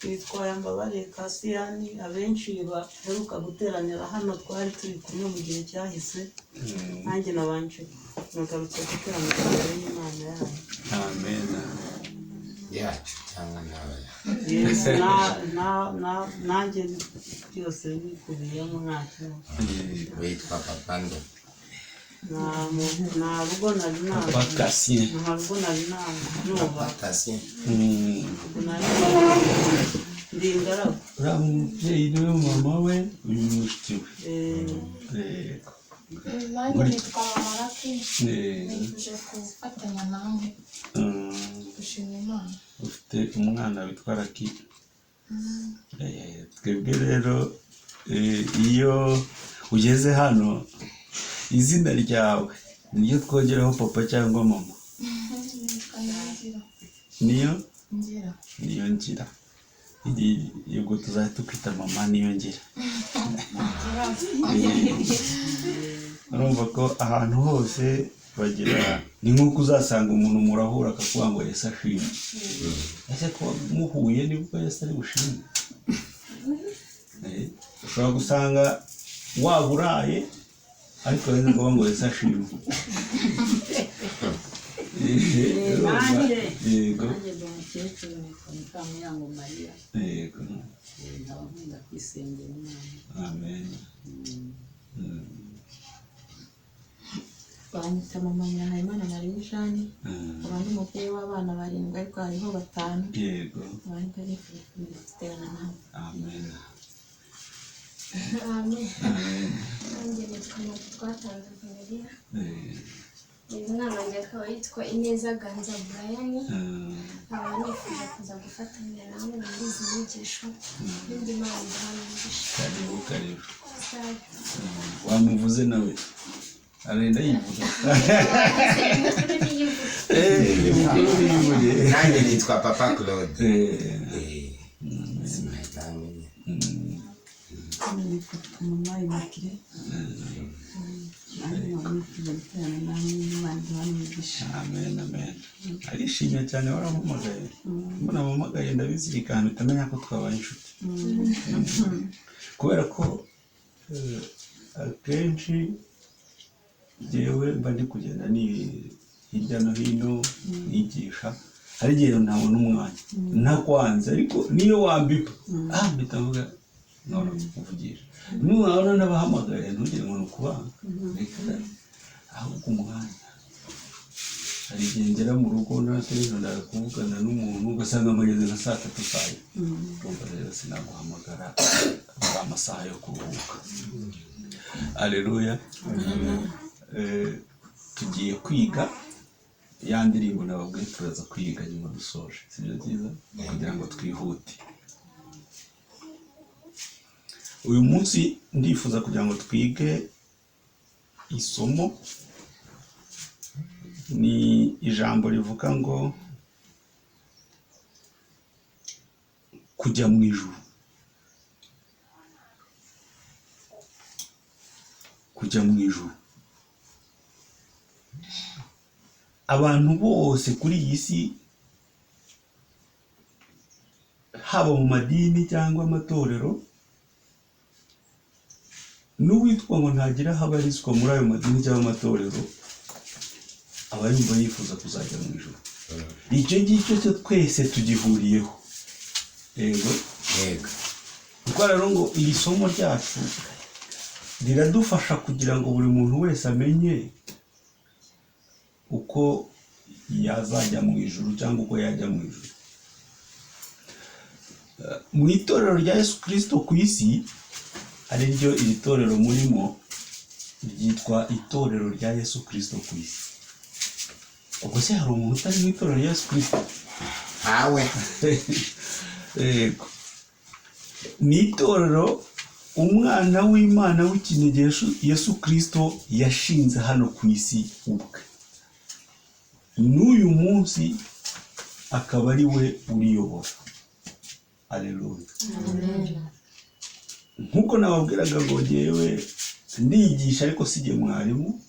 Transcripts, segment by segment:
Nitwa Yambabariye Kasiyani. Abenshi baheruka guteranira hano twari turi kumwe mu gihe cyahise. Nanjye nabanje nagarutse guteranira imbere y'Imana yanyu. Amen. Yacu cyangwa nawe? Yes, nanjye byose bikubiyemo, nta kibazo. Witwa papa nde? Nta rugo nari Papa Cassien. Nta rugo nari Papa numva. Tasi. Nari ndi ingaragu. Uriya mubyeyi niwe mama we, uyu ni mushiki we. Yego. Nanjye nitwa Mama Lucky. Nifuje gufatanya namwe gushima Imana. Ufite umwana witwa Lucky. Twebwe rero, iyo ugeze hano, izina ryawe niryo twongeraho papa cyangwa mama. Nitwa Niyongira. Niyo Ngira. Niyo ngira. Ubwo tuzajya tukwita mama Niyo ngira. Urumva ko ahantu hose bagira, ni nk'uko uzasanga umuntu murahura akakuvuga ngo Yesu ashimwe. Ese ko muhuye nibwo Yesu ari bushimwe? Ushobora gusanga waba uraye, ariko rero ngombwa ngo Yesu ashimwe. Urumva? Nanjye Yego. Nanjye ndi umukecuru, nitwa Mukamuyango Mariya. Nkaba nkunda kwisengera Imana. Amen. Banyita Mama Nyirahayimana Marie Jeanne. Nkaba ndi umubyeyi w'abana barindwi, ariko hariho batanu. Abandi nifuje guterana nawe. Amen. Amen. Amen. Nanjye nitwa Twatanze Valeria. Uyu mwana wanjye akaba yitwa Ineza Ganza Brian. Nkaba nifuje kuza gufatanya namwe muri izi nyigisho n'indi Mana iduha umugisha. Karibu, karibu. Sawa. Wamuvuze nawe arenda yivuga. Mukuru niyivuge. Ni mukuru niyivuge. Nanjye nitwa Papa Claude. Sinahita menya. Nitwa Mama Immaculée. Nanjye nkaba nifuje guterana namwe n'Imana iduha umugisha. Amen, amen. Arishimye cyane warampamagaye. Mbona mpamagaye ndabizirikana, mpita menya ko twabaye inshuti, kubera ko akenshi jyewe mba ndi kugenda ni hirya no hino nigisha, hari igihe ntabona umwanya. Ntakwanze, ariko niyo wambipa, mpita mvuga nkabona kukuvugisha. Nubona n'abahamagaye ntugire ngo ni ukubanga, reka da. Ahubwo umwanya, hari igihe ngera mu rugo nategereje ndaza kuvugana n'umuntu, ugasanga mpageze nka saa 3, saa 4. Urumva rero sinaguhamagara, ari amasaha yo kuruhuka. Aleluya. Tugiye kwiga ya ndirimbo nababwiye turaza kwiga nyuma dusoje, sibyo byiza kugira ngo twihute. Uyu munsi ndifuza kugira ngo twige isomo, ni ijambo rivuga ngo kujya mu ijuru. Kujya mu ijuru. Abantu bose kuri iyi si, haba mu madini cyangwa amatorero, n'uwitwa ngo ntagira aho abarizwa muri ayo madini cyangwa amatorero, aba yumva yifuza kuzajya mu ijuru. Icyo ngicyo cyo twese tugihuriyeho. Yego. Yego. Kuko rero ngo iri somo ryacu riradufasha kugira ngo buri muntu wese amenye uko yazajya mu ijuru cyangwa uko yajya mu ijuru. Mu itorero rya Yesu Kristo ku isi, ari ryo iri torero murimo ryitwa itorero rya Yesu Kristo ku isi. Ubwo se hari umuntu utari mu itorero rya Yesu Kristo? Ntawe. Yego. Ni itorero umwana w'Imana w'ikinege Yesu Kristo yashinze hano ku isi ubwe. N'uyu munsi akaba ari we uriyobora. Haleluya. Amen. Nkuko nababwiraga ngo jyewe ndigisha ariko si jye mwarimu.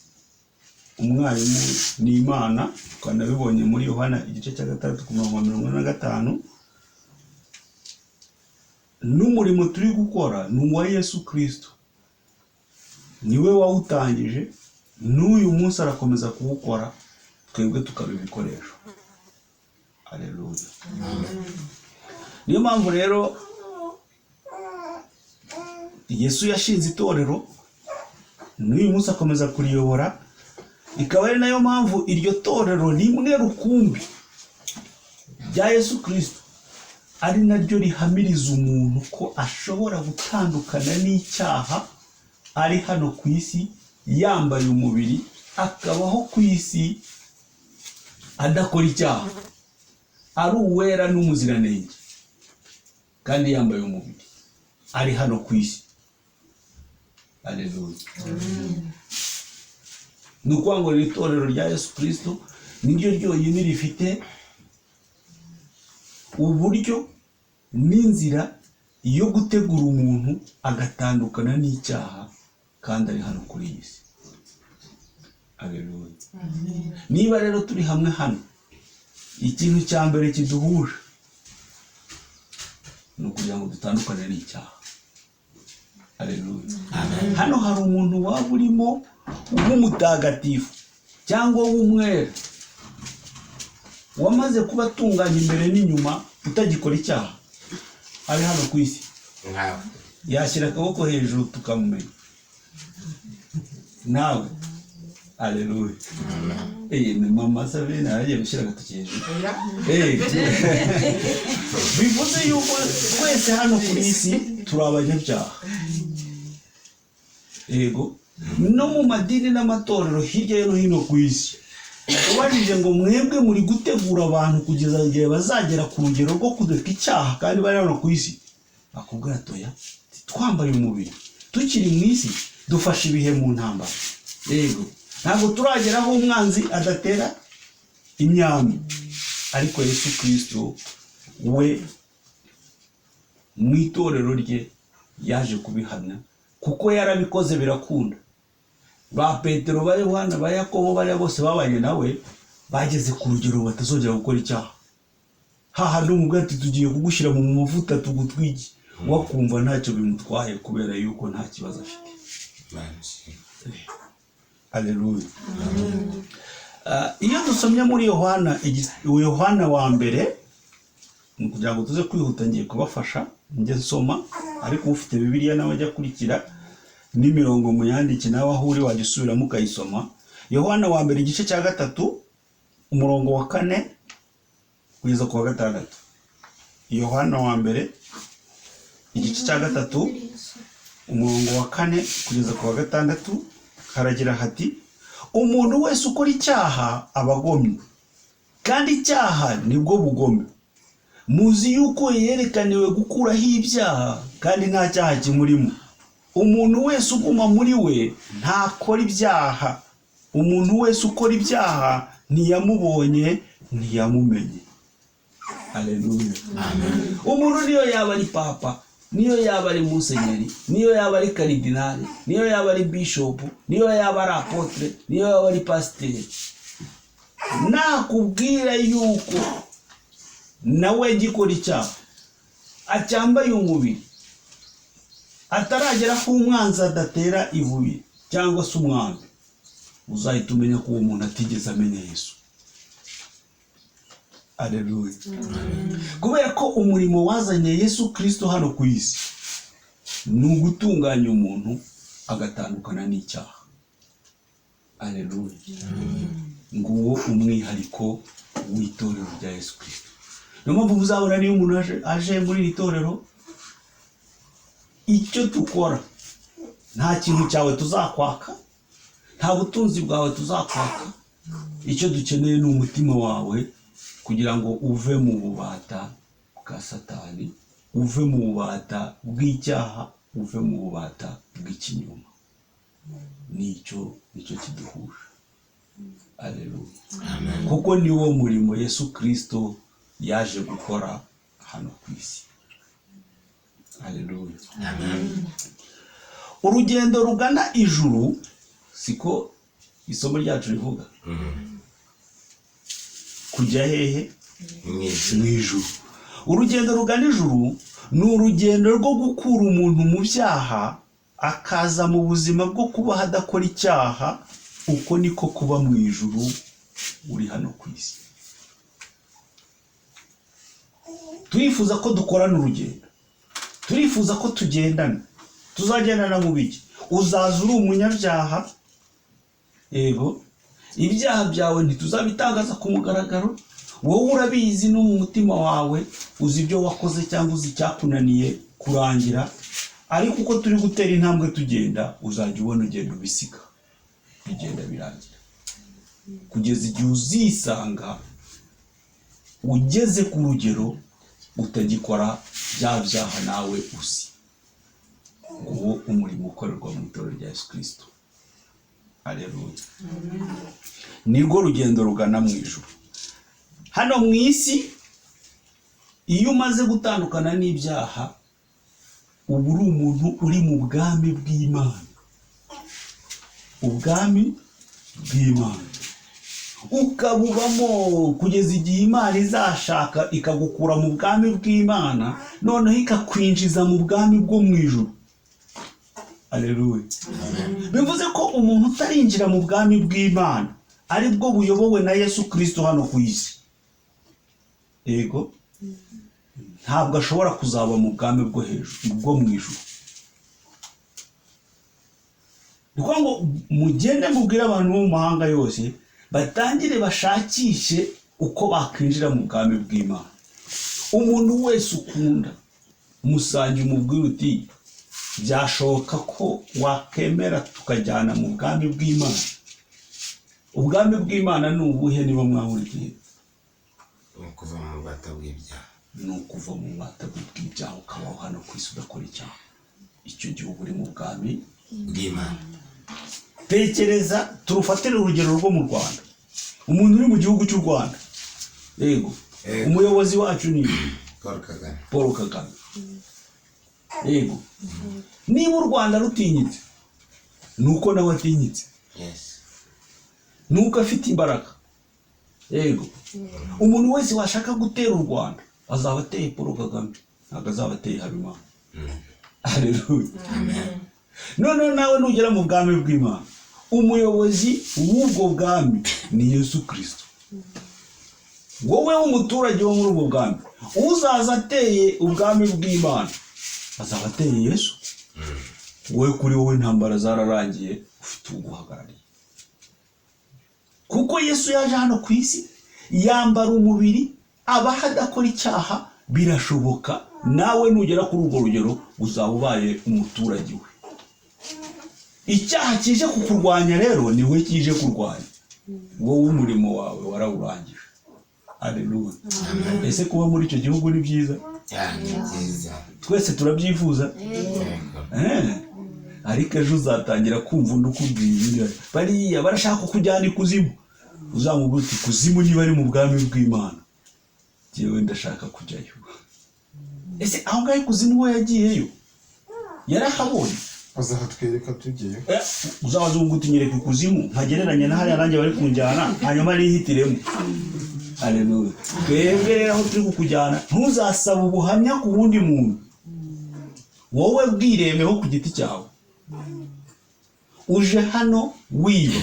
Umwarimu ni Imana, twanabibonye muri Yohana igice cya 6 ku murongo wa 45. N'umurimo turi gukora ni uwa Yesu Kristo, niwe wawutangije, n'uyu munsi arakomeza kuwukora, twebwe tukaba ibikoresho. Haleluya. Niyo mpamvu rero Yesu yashinze itorero, n'uyu munsi akomeza kuriyobora, ikaba ari nayo mpamvu iryo torero rimwe rukumbi rya Yesu Kristo ari naryo rihamiriza umuntu ko ashobora gutandukana n'icyaha ari hano ku isi, yambaye umubiri, akabaho ku isi adakora icyaha, ari uwera n'umuziranenge, kandi yambaye umubiri ari hano ku isi. Haleluya. Ni ukuvuga ngo iri torero rya Yesu Kristo niryo ryonyine rifite uburyo n'inzira yo gutegura umuntu agatandukana n'icyaha kandi ari hano kuri iyi si. Haleluya. Niba rero turi hamwe hano, ikintu cya mbere kiduhuje ni ukugira ngo dutandukane n'icyaha. Haleluya. Hano hari umuntu waba urimo w'umutagatifu cyangwa w'umwera, wamaze kuba atunganya imbere n'inyuma, utagikora icyaha, ari hano ku isi, yashyira akaboko hejuru tukamumenya. Nawe. Haleluya. Ni mama Sabine aragiye gushyira agatoki hejuru. Bivuze yuko twese hano ku isi turi abanyabyaha. Yego, no mu madini n'amatorero hirya no hino ku isi, ubajije ngo mwebwe muri gutegura abantu kugeza igihe bazagera ku rugero rwo kureka icyaha kandi bari hano ku isi, bakubwira toya, twambaye umubiri tukiri mu isi, dufashe ibihe mu ntambara. Yego, ntabwo turagera aho umwanzi adatera imyambi, ariko Yesu Kristo we mu itorero rye yaje kubihamya, kuko yarabikoze birakunda. Ba Petero, ba Yohana, ba Yakobo, bariya bose babanye nawe bageze ku rugero batazongera gukora icyaha. Hahandi umubwira ati tugiye kugushyira mu mavuta tugutwike, wakumva ntacyo bimutwaye kubera yuko nta kibazo afite. Haleluya. Iyo dusomye muri Yohana wa mbere, kugira ngo tuze kwihuta ngiye kubafasha njye nsoma, ariko ufite Bibiliya nawe ajya akurikira n'imirongo muyandike, nawe aho uri wajya usubiramo ukayisoma. Yohana wa mbere igice cya 3 umurongo wa 4 kugeza ku wa 6. Yohana wa mbere igice cya 3 umurongo wa 4 kugeza ku wa 6 haragira hati: umuntu wese ukora icyaha aba agomye, kandi icyaha nibwo bugome. Muzi yuko yerekaniwe gukuraho ibyaha, kandi nta cyaha kimurimo. Umuntu wese uguma muri we ntakora ibyaha. Umuntu wese ukora ibyaha ntiyamubonye, ntiyamumenye. Haleluya. Amen. Umuntu niyo yaba ari papa, niyo yaba ari musenyeri, niyo yaba ari karidinali, niyo yaba ari bishopu, niyo yaba ari apotre, niyo yaba ari pasiteri, nakubwira yuko nawe gikora icyaha, acyambaye umubiri, ataragera ku umwanzi adatera ibuye cyangwa se umwambi, uzahita umenya ko uwo muntu atigeze amenya Yesu. Haleluya. Kubera ko umurimo wazanye Yesu Kristo hano ku isi ni ugutunganya umuntu agatandukana n'icyaha. Haleluya. Nguwo umwihariko w'itorero rya Yesu Kristo. Niyo mpamvu muzabona niyo umuntu aje muri iri torero, icyo dukora nta kintu cyawe tuzakwaka, nta butunzi bwawe tuzakwaka, icyo dukeneye ni umutima wawe kugira ngo uve mu bubata bwa Satani, uve mu bubata bw'icyaha, uve mu bubata bw'ikinyoma. Nicyo kiduhuje. Haleluya. Kuko niwo murimo Yesu Kristo yaje gukora hano ku isi. Haleluya. Amen. Urugendo rugana ijuru, siko isomo ryacu rivuga. Kujya hehe? Mu ijuru. Urugendo rugana ijuru Ni urugendo rwo gukura umuntu mu byaha akaza mu buzima bwo kubaho adakora icyaha. Uko niko kuba mu ijuru uri hano ku isi. Turifuza ko dukorana urugendo, turifuza ko tugendana. Tuzagendana mu biki? Uzaza uri umunyabyaha, yego, ibyaha byawe ntituzabitangaza ku mugaragaro, wowe urabizi no mu mutima wawe, uzi ibyo wakoze cyangwa uzi icyakunaniye kurangira, ariko uko turi gutera intambwe tugenda, uzajya ubona ugenda ubisiga, bigenda birangira, kugeza igihe uzisanga ugeze ku rugero utagikora bya byaha nawe uzi. Nguwo umurimo ukorerwa mu itorero rya Yesu Kristo. Haleluya. Nirwo rugendo rugana mu ijuru. Hano mu isi, iyo umaze gutandukana n'ibyaha, uba uri umuntu uri mu bwami bw'Imana. Ubwami bw'Imana ukabubamo kugeza igihe Imana izashaka ikagukura mu bwami bw'Imana, noneho ikakwinjiza mu bwami bwo mu ijuru. Haleluya. Bivuze ko umuntu utarinjira mu bwami bw'Imana ari bwo buyobowe na Yesu Kristo hano ku isi, yego, ntabwo ashobora kuzaba mu bwami bwo hejuru, bwo mu ijuru. Ni ukuvuga ngo mugende mubwire abantu bo mu mahanga yose batangire bashakishe uko bakwinjira mu bwami bw'Imana. Umuntu wese ukunda musange umubwire uti byashoboka ko wakemera tukajyana mu bwami bw'Imana. Ubwami bw'Imana ni ubuhe? Niba mwahuriye Ni ukuva mu bubata bw'ibyaha. Ni ukuva mu bubata bw'ibyaha ukabaho hano ku isi udakora icyaha. Icyo gihe uba uri mu bwami bw'Imana. Tekereza, turufatire urugero rwo mu Rwanda. Umuntu uri mu gihugu cy'u Rwanda, yego, umuyobozi wacu ni Paul Kagame. Paul Kagame, yego. Niba u Rwanda rutinyitse, nuko nawe atinyitse, nuko afite imbaraga, yego. Umuntu wese washaka gutera u Rwanda azaba ateye Paul Kagame, ntabwo azaba ateye Habimana. Haleluya. Noneho nawe nugera mu bwami bw'Imana, umuyobozi w'ubwo bwami ni Yesu Kristo. Wowe w'umuturage wo muri ubwo bwami, uzaza ateye ubwami bw'Imana azaba ateye Yesu. Wowe kuri wowe intambara zararangiye, ufite uguhagarariye. Kuko Yesu yaje hano ku isi yambara umubiri, abaho adakora icyaha, birashoboka nawe nugera kuri urwo rugero uzaba ubaye umuturage we. Icyaha kije kukurwanya rero ni we kije kurwanya, wowe umurimo wawe warawurangije. Haleluya. Ese kuba muri icyo gihugu ni byiza? Twese turabyifuza. Ariko ejo uzatangira kumva undi ukubwira ibindi, bariya barashaka kukujyana ikuzimu, uzamubwira uti kuzimu niba ari mu bwami bw'Imana, jyewe ndashaka kujyayo. Ese aho ngaho ikuzimu we yagiyeyo, yarahabonye? Azahatwereka tugiye. Uzabaza uti nyereka ikuzimu nkagereranya na hariya nanjye bari kunjyana, hanyuma nihitiremo. Haleluya. Twebwe rero aho turi kukujyana, ntuzasaba ubuhamya ku wundi muntu, wowe bwirebeho ku giti cyawe. Uje hano wiba,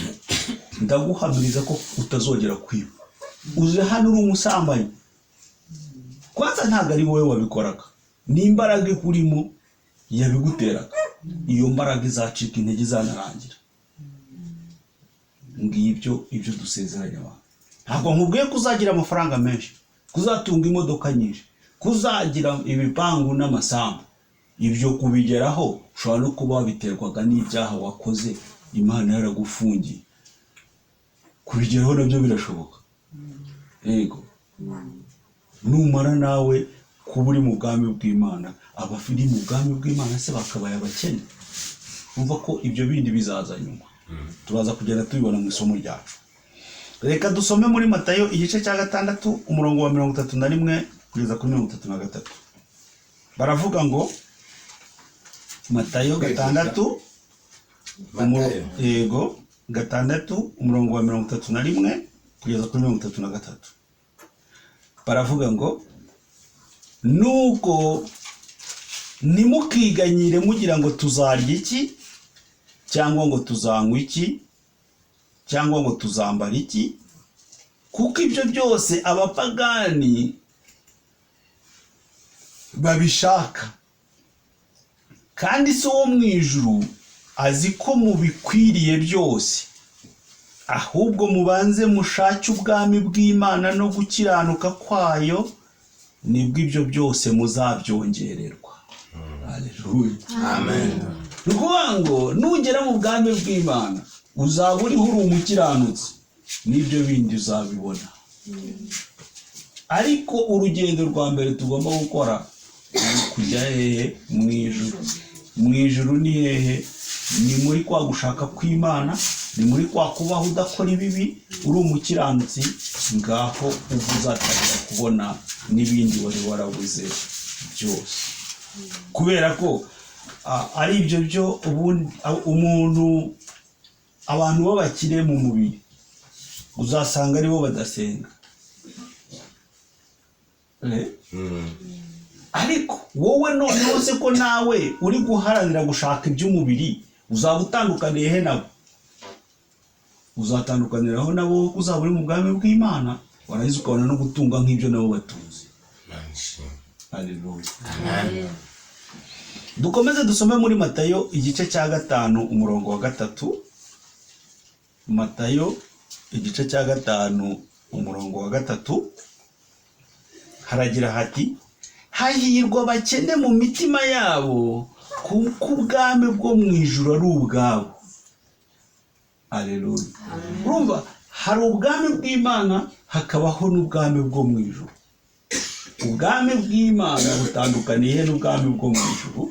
ndaguhamiriza ko utazongera kwiba. Uje hano uri umusambanyi, kwanza ntabwo ari wowe wabikoraga, ni imbaraga ikurimo yabiguteraga. Iyo mbaraga izacika intege izanarangira. Ngibyo ibyo dusezeranya abantu. Ntabwo nkubwiye ko uzagira amafaranga menshi, kuzatunga imodoka nyinshi, kuzagira ibipangu n'amasambu. Ibyo kubigeraho ushobora no kuba wabiterwaga n'ibyaha wakoze, Imana yaragufungiye. Kubigeraho nabyo birashoboka, yego. Numara nawe kuba uri mu bwami bw'Imana, abafiri mu bwami bw'Imana se bakabaye abakene. Umva ko ibyo bindi bizaza nyuma, turaza kugenda tubibona mu isomo ryacu. Reka dusome muri Matayo igice cya 6 umurongo wa 31 kugeza kuri 33. Baravuga ngo Matayo 6, yego, 6 umurongo wa 31 kugeza kuri 33. Baravuga ngo nuko Ntimukiganyire mugira ngo tuzarya iki, cyangwa ngo tuzanywa iki, cyangwa ngo tuzambara iki, kuko ibyo byose abapagani babishaka, kandi So wo mu ijuru azi ko mubikwiriye byose. Ahubwo mubanze mushake ubwami bw'Imana no gukiranuka kwayo, nibwo ibyo byose muzabyongererwa. Haleluya. Amen. Ni ukuvuga ngo nugera mu bwami bw'Imana uzaba uriho uri umukiranutsi, n'ibyo bindi uzabibona. Ariko urugendo rwa mbere tugomba gukora ni kujya hehe? Mu ijuru. Mu ijuru ni hehe? Ni muri kwa gushaka kw'Imana, ni muri kwa kubaho udakora ibibi, uri umukiranutsi, ngaho ubwo uzatangira kubona n'ibindi wari warabuze byose. Kubera ko ari ibyo byo ubundi umuntu, abantu b'abakire mu mubiri uzasanga aribo badasenga. Ariko wowe noneho se ko nawe uri guharanira gushaka iby'umubiri, uzaba utandukaniye he nabo? Uzatandukaniraho nabo, uzaba uri mu bwami bw'Imana, warangiza ukabona no gutunga nk'ibyo nabo batunze. Haleluya. Dukomeze dusome muri Matayo igice cya 5 umurongo wa 3. Matayo igice cya 5 umurongo wa 3 haragira hati: hahirwa abakene mu mitima yabo, kuko ubwami bwo mu ijuru ari ubwabo. Haleluya. Urumva hari ubwami bw'Imana, hakabaho n'ubwami bwo mu ijuru. Ubwami bw'Imana butandukaniye n'ubwami bwo mu ijuru.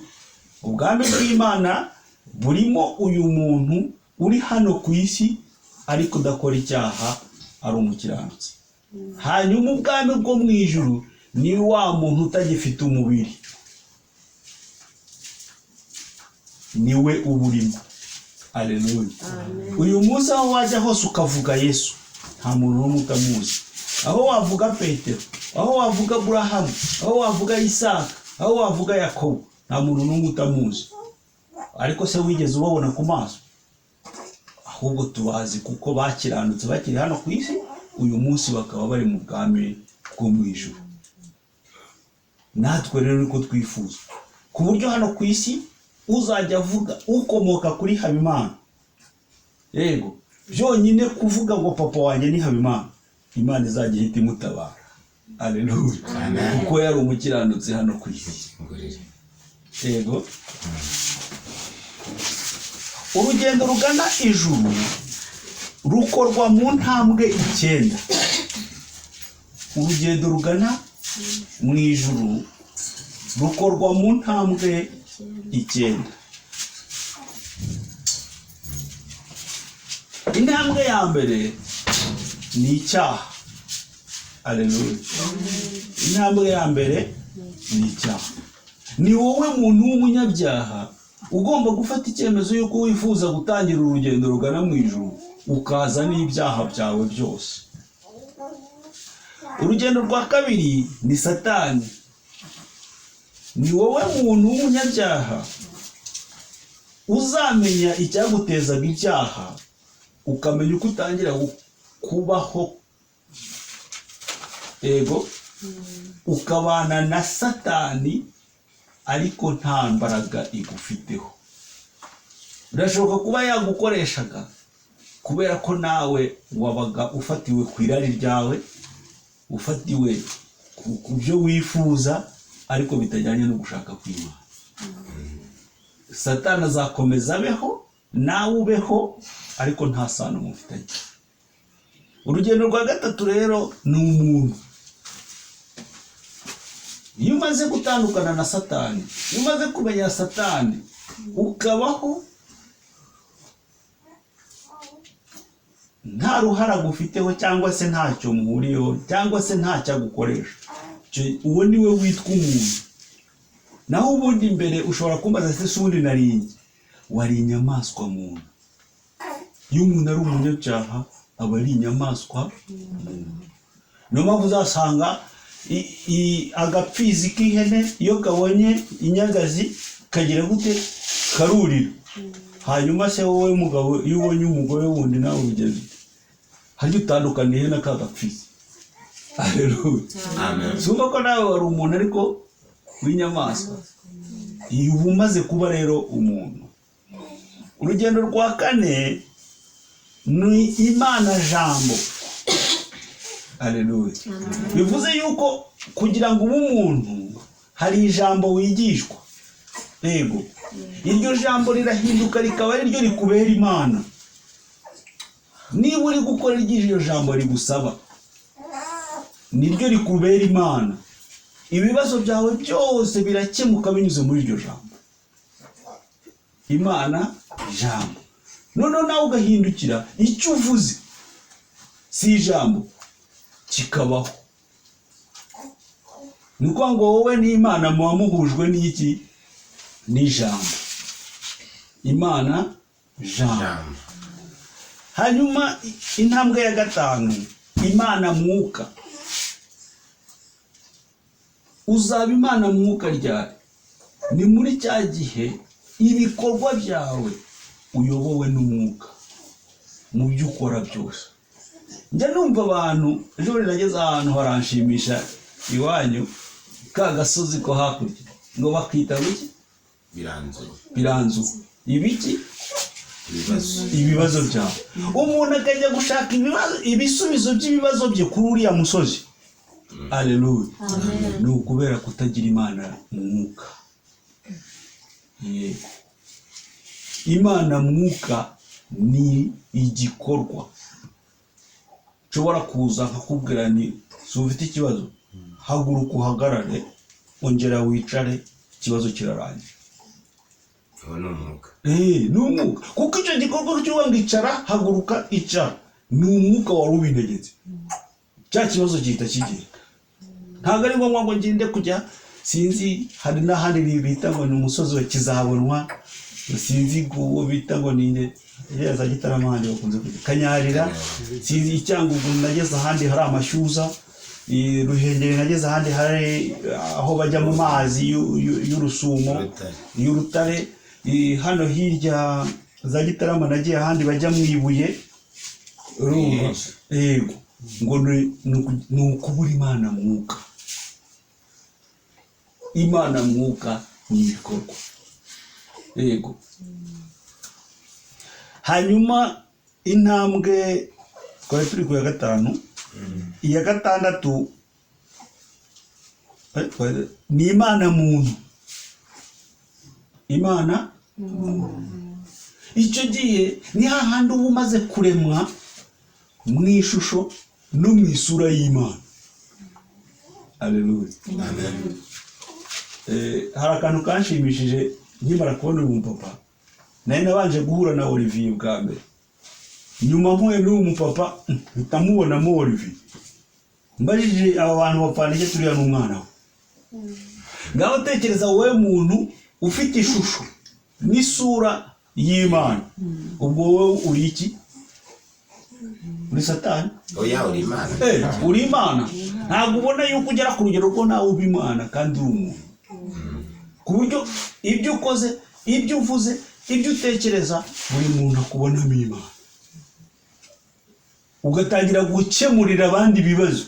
Ubwami bw'Imana burimo uyu muntu uri hano ku isi ariko udakora icyaha, ari umukiranutsi. Hanyuma ubwami bwo mu ijuru ni wa muntu utagifite umubiri, niwe uburimo. Haleluya. Uyu munsi aho wajya hose ukavuga Yesu, nta muntu n'umwe utamuzi. Aho wavuga Petero, aho wavuga Aburahamu, aho wavuga Isaka, aho wavuga Yakobo, nta muntu n'umwe utamuzi. Ariko se wigeze ubabona ku maso? Ahubwo tubazi kuko bakiranutse bakiri hano ku isi, uyu munsi bakaba bari mu bwami bwo mu ijuru. Natwe rero niko twifuza, ku buryo hano ku isi uzajya avuga ukomoka kuri Habimana, yego byonyine kuvuga ngo papa wanjye ni Habimana, Imana izajya ihita imutabara. Haleluya. Kuko yari umukiranutsi hano ku isi. Yego. Urugendo rugana ijuru rukorwa mu ntambwe 9. Urugendo rugana mu ijuru rukorwa mu ntambwe 9. Intambwe ya mbere ni icyaha. Haleluya. Intambwe ya mbere ni icyaha. Ni wowe muntu w'umunyabyaha ugomba gufata icyemezo yuko wifuza gutangira urugendo rugana mu ijuru, ukaza n'ibyaha byawe byose. Urugendo rwa kabiri ni Satani. Ni wowe muntu w'umunyabyaha uzamenya icyagutezaga ibyaha, ukamenya uko utangira kubaho, yego, ukabana na Satani ariko nta mbaraga igufiteho. Birashoboka kuba yagukoreshaga kubera ko nawe wabaga ufatiwe ku irari ryawe, ufatiwe ku byo wifuza, ariko bitajyanye no gushaka kw'Imana. Satani azakomeza abeho, nawe ubeho, ariko nta sano mufitanye. Urugendo rwa gatatu rero ni umuntu. Iyo umaze gutandukana na Satani, iyo umaze kumenya Satani, ukabaho nta ruhara gufiteho, cyangwa se ntacyo muhuriyeho, cyangwa se ntacyo agukoresha, uwo niwe witwa umuntu. Naho ubundi imbere ushobora kumbaza se ubundi nari wari inyamaswa muntu. Iyo umuntu ari umunyabyaha aba ari inyamaswa muntu. Niyo mpamvu uzasanga Agapfizi k'ihene iyo kabonye inyagazi kagira gute? Karurira. Hanyuma se wowe mugabo, iyo ubonye umugore wundi nawe ubigenza ute? Harya utandukaniye na ka gapfizi? Haleluya. Amen. Sumva ko nawe wari umuntu ariko w'inyamaswa. Iyo uba umaze kuba rero umuntu. Urugendo rwa kane ni Imana jambo. Haleluya. Bivuze yuko kugira ngo ube umuntu hari ijambo wigishwa. Yego. Iryo jambo rirahinduka rikaba ari ryo rikubera Imana. Niba uri gukora iryo jambo rigusaba, niryo rikubera Imana. Ibibazo byawe byose birakemuka binyuze muri iryo jambo. Imana jambo. Noneho nawe ugahindukira icyo uvuze si ijambo kikabaho. Ni ukuvuga ngo wowe n'Imana muba muhujwe n'iki? N'ijambo. Imana jambo. Jambo. Hanyuma intambwe ya gatanu, Imana mwuka. Uzaba Imana mwuka ryari? Ni muri cya gihe ibikorwa byawe uyobowe n'umwuka mu byo ukora byose. Njya numva abantu, ejo bundi nageze ahantu haranshimisha iwanyu, ka gasozi ko hakurya, ngo bakita biki? Biranzu. Biranzu. Ibiki? Ibibazo. Ibibazo byawe. Umuntu akajya gushaka ibisubizo by'ibibazo bye kuri uriya musozi. Haleluya. Ni ukubera kutagira Imana mwuka. Yego. Imana mwuka ni igikorwa. Nshobora kuza nkakubwira ni si ufite ikibazo, haguruka uhagarare, ongera wicare, ikibazo kirarangira. Uwo ni umwuka. Ni umwuka. Kuko icyo gikorwa cy'uba ngo icara, haguruka, icara, ni umwuka wari ubintegetse. Cya kibazo gihita kigenda. Ntabwo ari ngombwa ngo ngende kujya, sinzi hari n'ahandi bita ngo ni umusozi wa Kizabonwa, sinzi uwo bita ngo ni nde, iriya za Gitarama handi bakunze kujya Kanyarira, sinzi Icyangugu nageze ahandi hari amashyuza, Ruhengeri nageze ahandi hari aho bajya mu mazi y'urusumo, y'urutare. Hano hirya za Gitarama nagiye ahandi bajya mu ibuye. Urumva? Yego. Ngo ni ukubura Imana mwuka. Imana mwuka ni ibikorwa. Yego. Hanyuma intambwe twari turi ku ya gatanu, iya gatandatu ni Imana muntu. Imana icyo gihe ni hahandi uba umaze kuremwa mu ishusho no mu isura y'Imana. Haleluya. Amen. Hari akantu kanshimishije nkimara kubona uyu mupapa. Nari nabanje guhura na Olivier bwa mbere, nyuma mpuye n'uyu mupapa mpita mubonamo Olivier. Mbajije aba bantu bapfana icyo turiya n'umwana we. Ngaho tekereza wowe muntu ufite ishusho n'isura y'Imana, ubwo wowe uri iki? Uri Satani? Oya, uri Imana. Uri Imana. Ntabwo ubona yuko ugera ku rugero rwo nawe uba Imana kandi uri umuntu, ku buryo ibyo ukoze, ibyo uvuze, ibyo utekereza, buri muntu akubonamo Imana. Ugatangira gukemurira abandi ibibazo.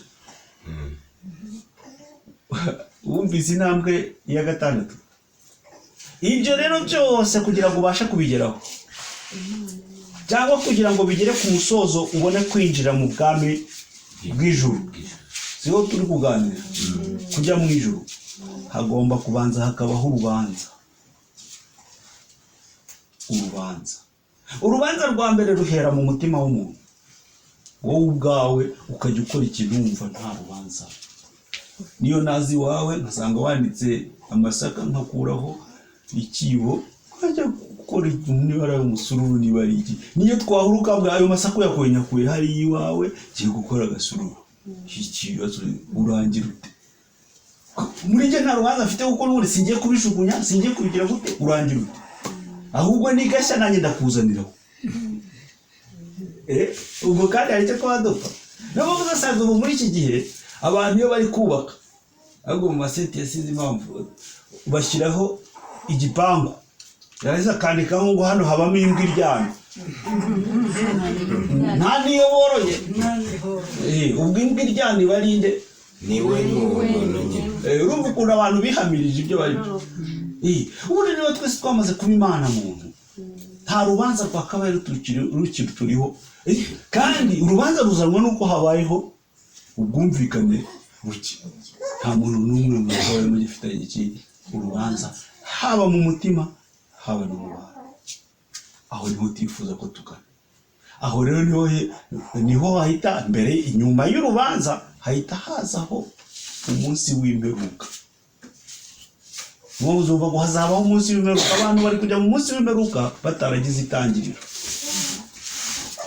Wumvise intambwe ya gatandatu. Ibyo rero byose kugira ngo ubashe kubigeraho, cyangwa kugira ngo bigere ku musozo ubone kwinjira mu bwami bw'ijuru, siho turi kuganira. Kujya mu ijuru hagomba kubanza hakabaho urubanza. Urubanza. Urubanza rwa mbere ruhera mu mutima w'umuntu. Wowe ubwawe ukajya ukora ikintu wumva nta rubanza. Niyo nazi iwawe nkasanga wanditse amasaka nkakuraho ikibo, nkajya gukora niba ari umusururu niba ari iki. Niyo twahura ukambwira ayo masaka uyakuye nyakuye hariya iwawe, ngiye gukora agasururu. Ikibazo urangira ute? Muri njye nta rubanza mfite kuko n'ubundi singiye kubijugunya, singiye kubigira gute, urangira ute? Ahubwo ni gashya nanjye ndakuzaniraho. Ubwo kandi hari icyo twaba dupfa. Niyo mpamvu uzasanga ubu muri iki gihe abantu iyo bari kubaka Ahubwo mu maseti yasize impamvu bashyiraho igipangu, yarangiza akandikaho ngo hano habamo imbwa iryamye, nta niyo boroye. Ubwo imbwa iryamye ibarinde niwe n'uwo nyine. Urumva ukuntu abantu bihamirije ibyo barimo. Ubundi niba twese twamaze kuba imana muntu, nta rubanza rwakabaye rukiri turiho. Kandi urubanza ruzanwa n'uko habayeho ubwumvikane buke. Nta muntu n'umwe mwakabaye mugifitanye iki urubanza, haba mu mutima haba no mu bantu. Aho niho utifuza ko tugana. Aho rero niho hahita mbere, inyuma y'urubanza hahita hazaho umunsi w'imperuka. Uzumva ngo hazabaho umunsi w'imperuka, abantu bari kujya mu munsi w'imperuka bataragize itangiriro.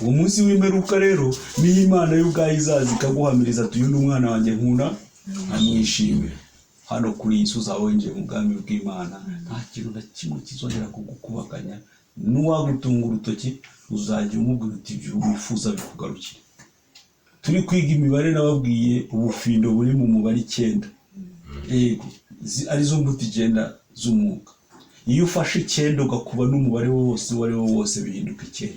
Uwo munsi w'imperuka rero niyo Imana y'ubwayo izaza ikaguhamiriza ati uyu ni umwana wanjye nkunda nkamwishimira. Hano kuri iyi si uzaba winjiye mu bwami bw'Imana, nta kintu na kimwe kizongera kugukubaganya. N'uwagutunga urutoki uzajya umubwira uti ibyo wifuza bikugarukire. Turi kwiga imibare nababwiye ubufindo buri mu mubare 9, yego arizo mbuto 9 z'umwuka. Iyo ufashe 9 ugakuba n'umubare wose uwo ari wo wose bihinduka 9.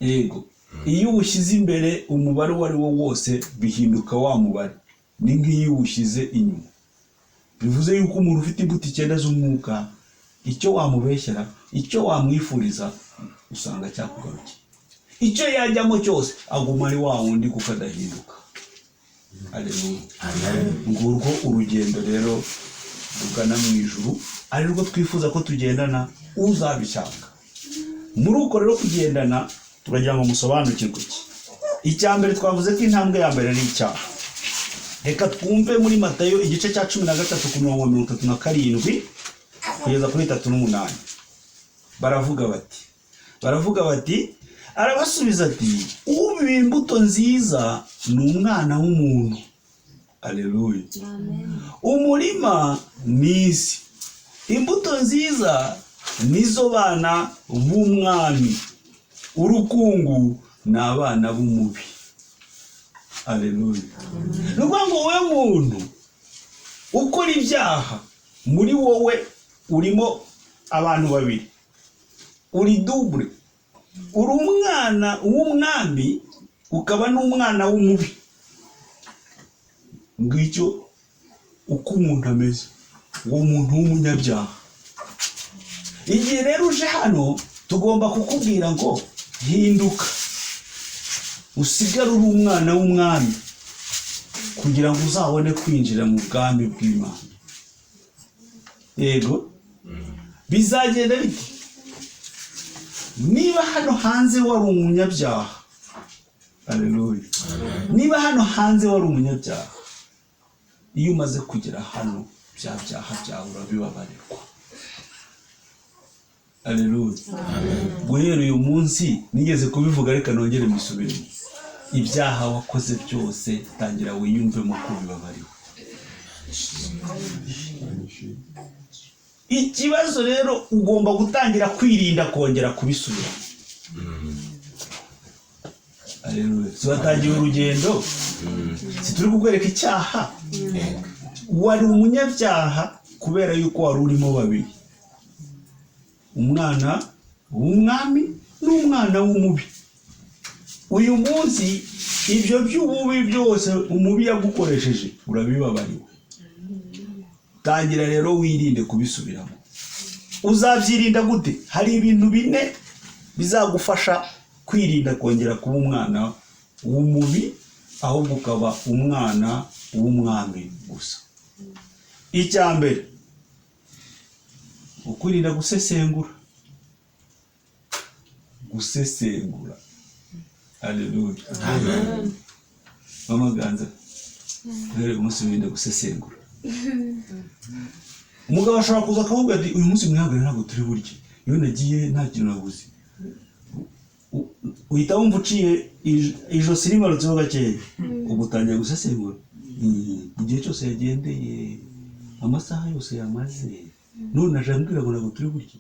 Yego iyo uwushyize imbere umubare uwo ari wo wose bihinduka wa mubare, ni nk'iyo uwushyize inyuma. Bivuze yuko umuntu ufite imbuto 9 z'umwuka, icyo wamubeshyera, icyo wamwifuriza usanga cyakugarukiye. Icyo yajyamo cyose aguma ari wa wundi kuko adahinduka. Haleluya. Ngurwo urugendo rero rugana mu ijuru, ari rwo twifuza ko tugendana uzabishaka. Muri uko rero kugendana turagira ngo musobanukirwe iki. Icya mbere twavuze ko intambwe ya mbere ari icyaha. Reka twumve muri Matayo igice cya 13 ku murongo wa 37 kugeza kuri 38. Baravuga bati arabasubiza ati ubiba imbuto nziza ni umwana w'umuntu. Haleluya. Umurima ni isi, imbuto nziza nizo bana b'umwami, urukungu ni abana b'umubi. Haleluya. Ni ukuvuga ngo wowe muntu ukora ibyaha, muri wowe urimo abantu babiri, uri double, uri umwana w'umwami ukaba n'umwana w'umubi. Ngicyo uko umuntu ameze, uwo muntu w'umunyabyaha. Igihe rero uje hano tugomba kukubwira ngo hinduka, usigare uri umwana w'umwami kugira ngo uzabone kwinjira mu bwami bw'Imana. Yego bizagenda bite niba hano hanze wari umunyabyaha? Haleluya. Niba hano hanze wari umunyabyaha, iyo umaze kugera hano bya byaha byawe urabibabarirwa. Haleluya. Guhera uyu munsi nigeze kubivuga, reka nongere mbisubiremo. Ibyaha wakoze byose tangira wiyumvemo ko bibabariwe. Ikibazo rero ugomba gutangira kwirinda kongera kubisubira. Haleluya. Tubatangiye urugendo, si turi kukwereka icyaha. Wari umunyabyaha kubera yuko wari urimo babiri, umwana w'umwami n'umwana w'umubi. Uyu munsi ibyo by'ububi byose umubi yagukoresheje urabibabariwe. Tangira rero wirinde kubisubiramo. Uzabyirinda gute? Hari ibintu 4 bizagufasha kwirinda kongera kuba umwana w'umubi, ahubwo ukaba umwana w'umwami gusa. Icya mbere, ukwirinda gusesengura. Gusesengura. Haleluya. Mama Ganza, rero umunsi wirinde gusesengura. Umugabo ashobora kuza akavuga ati uyu munsi mwihangane ntabwo turi burye, iyo nagiye nta kintu nabuze. Uhita wumva uciye ijosi ribarutseho gakeya, ubu utangiye gusesengura. Igihe cyose yagendeye, amasaha yose yamaze, none aje ambwira ngo ntabwo turi burye.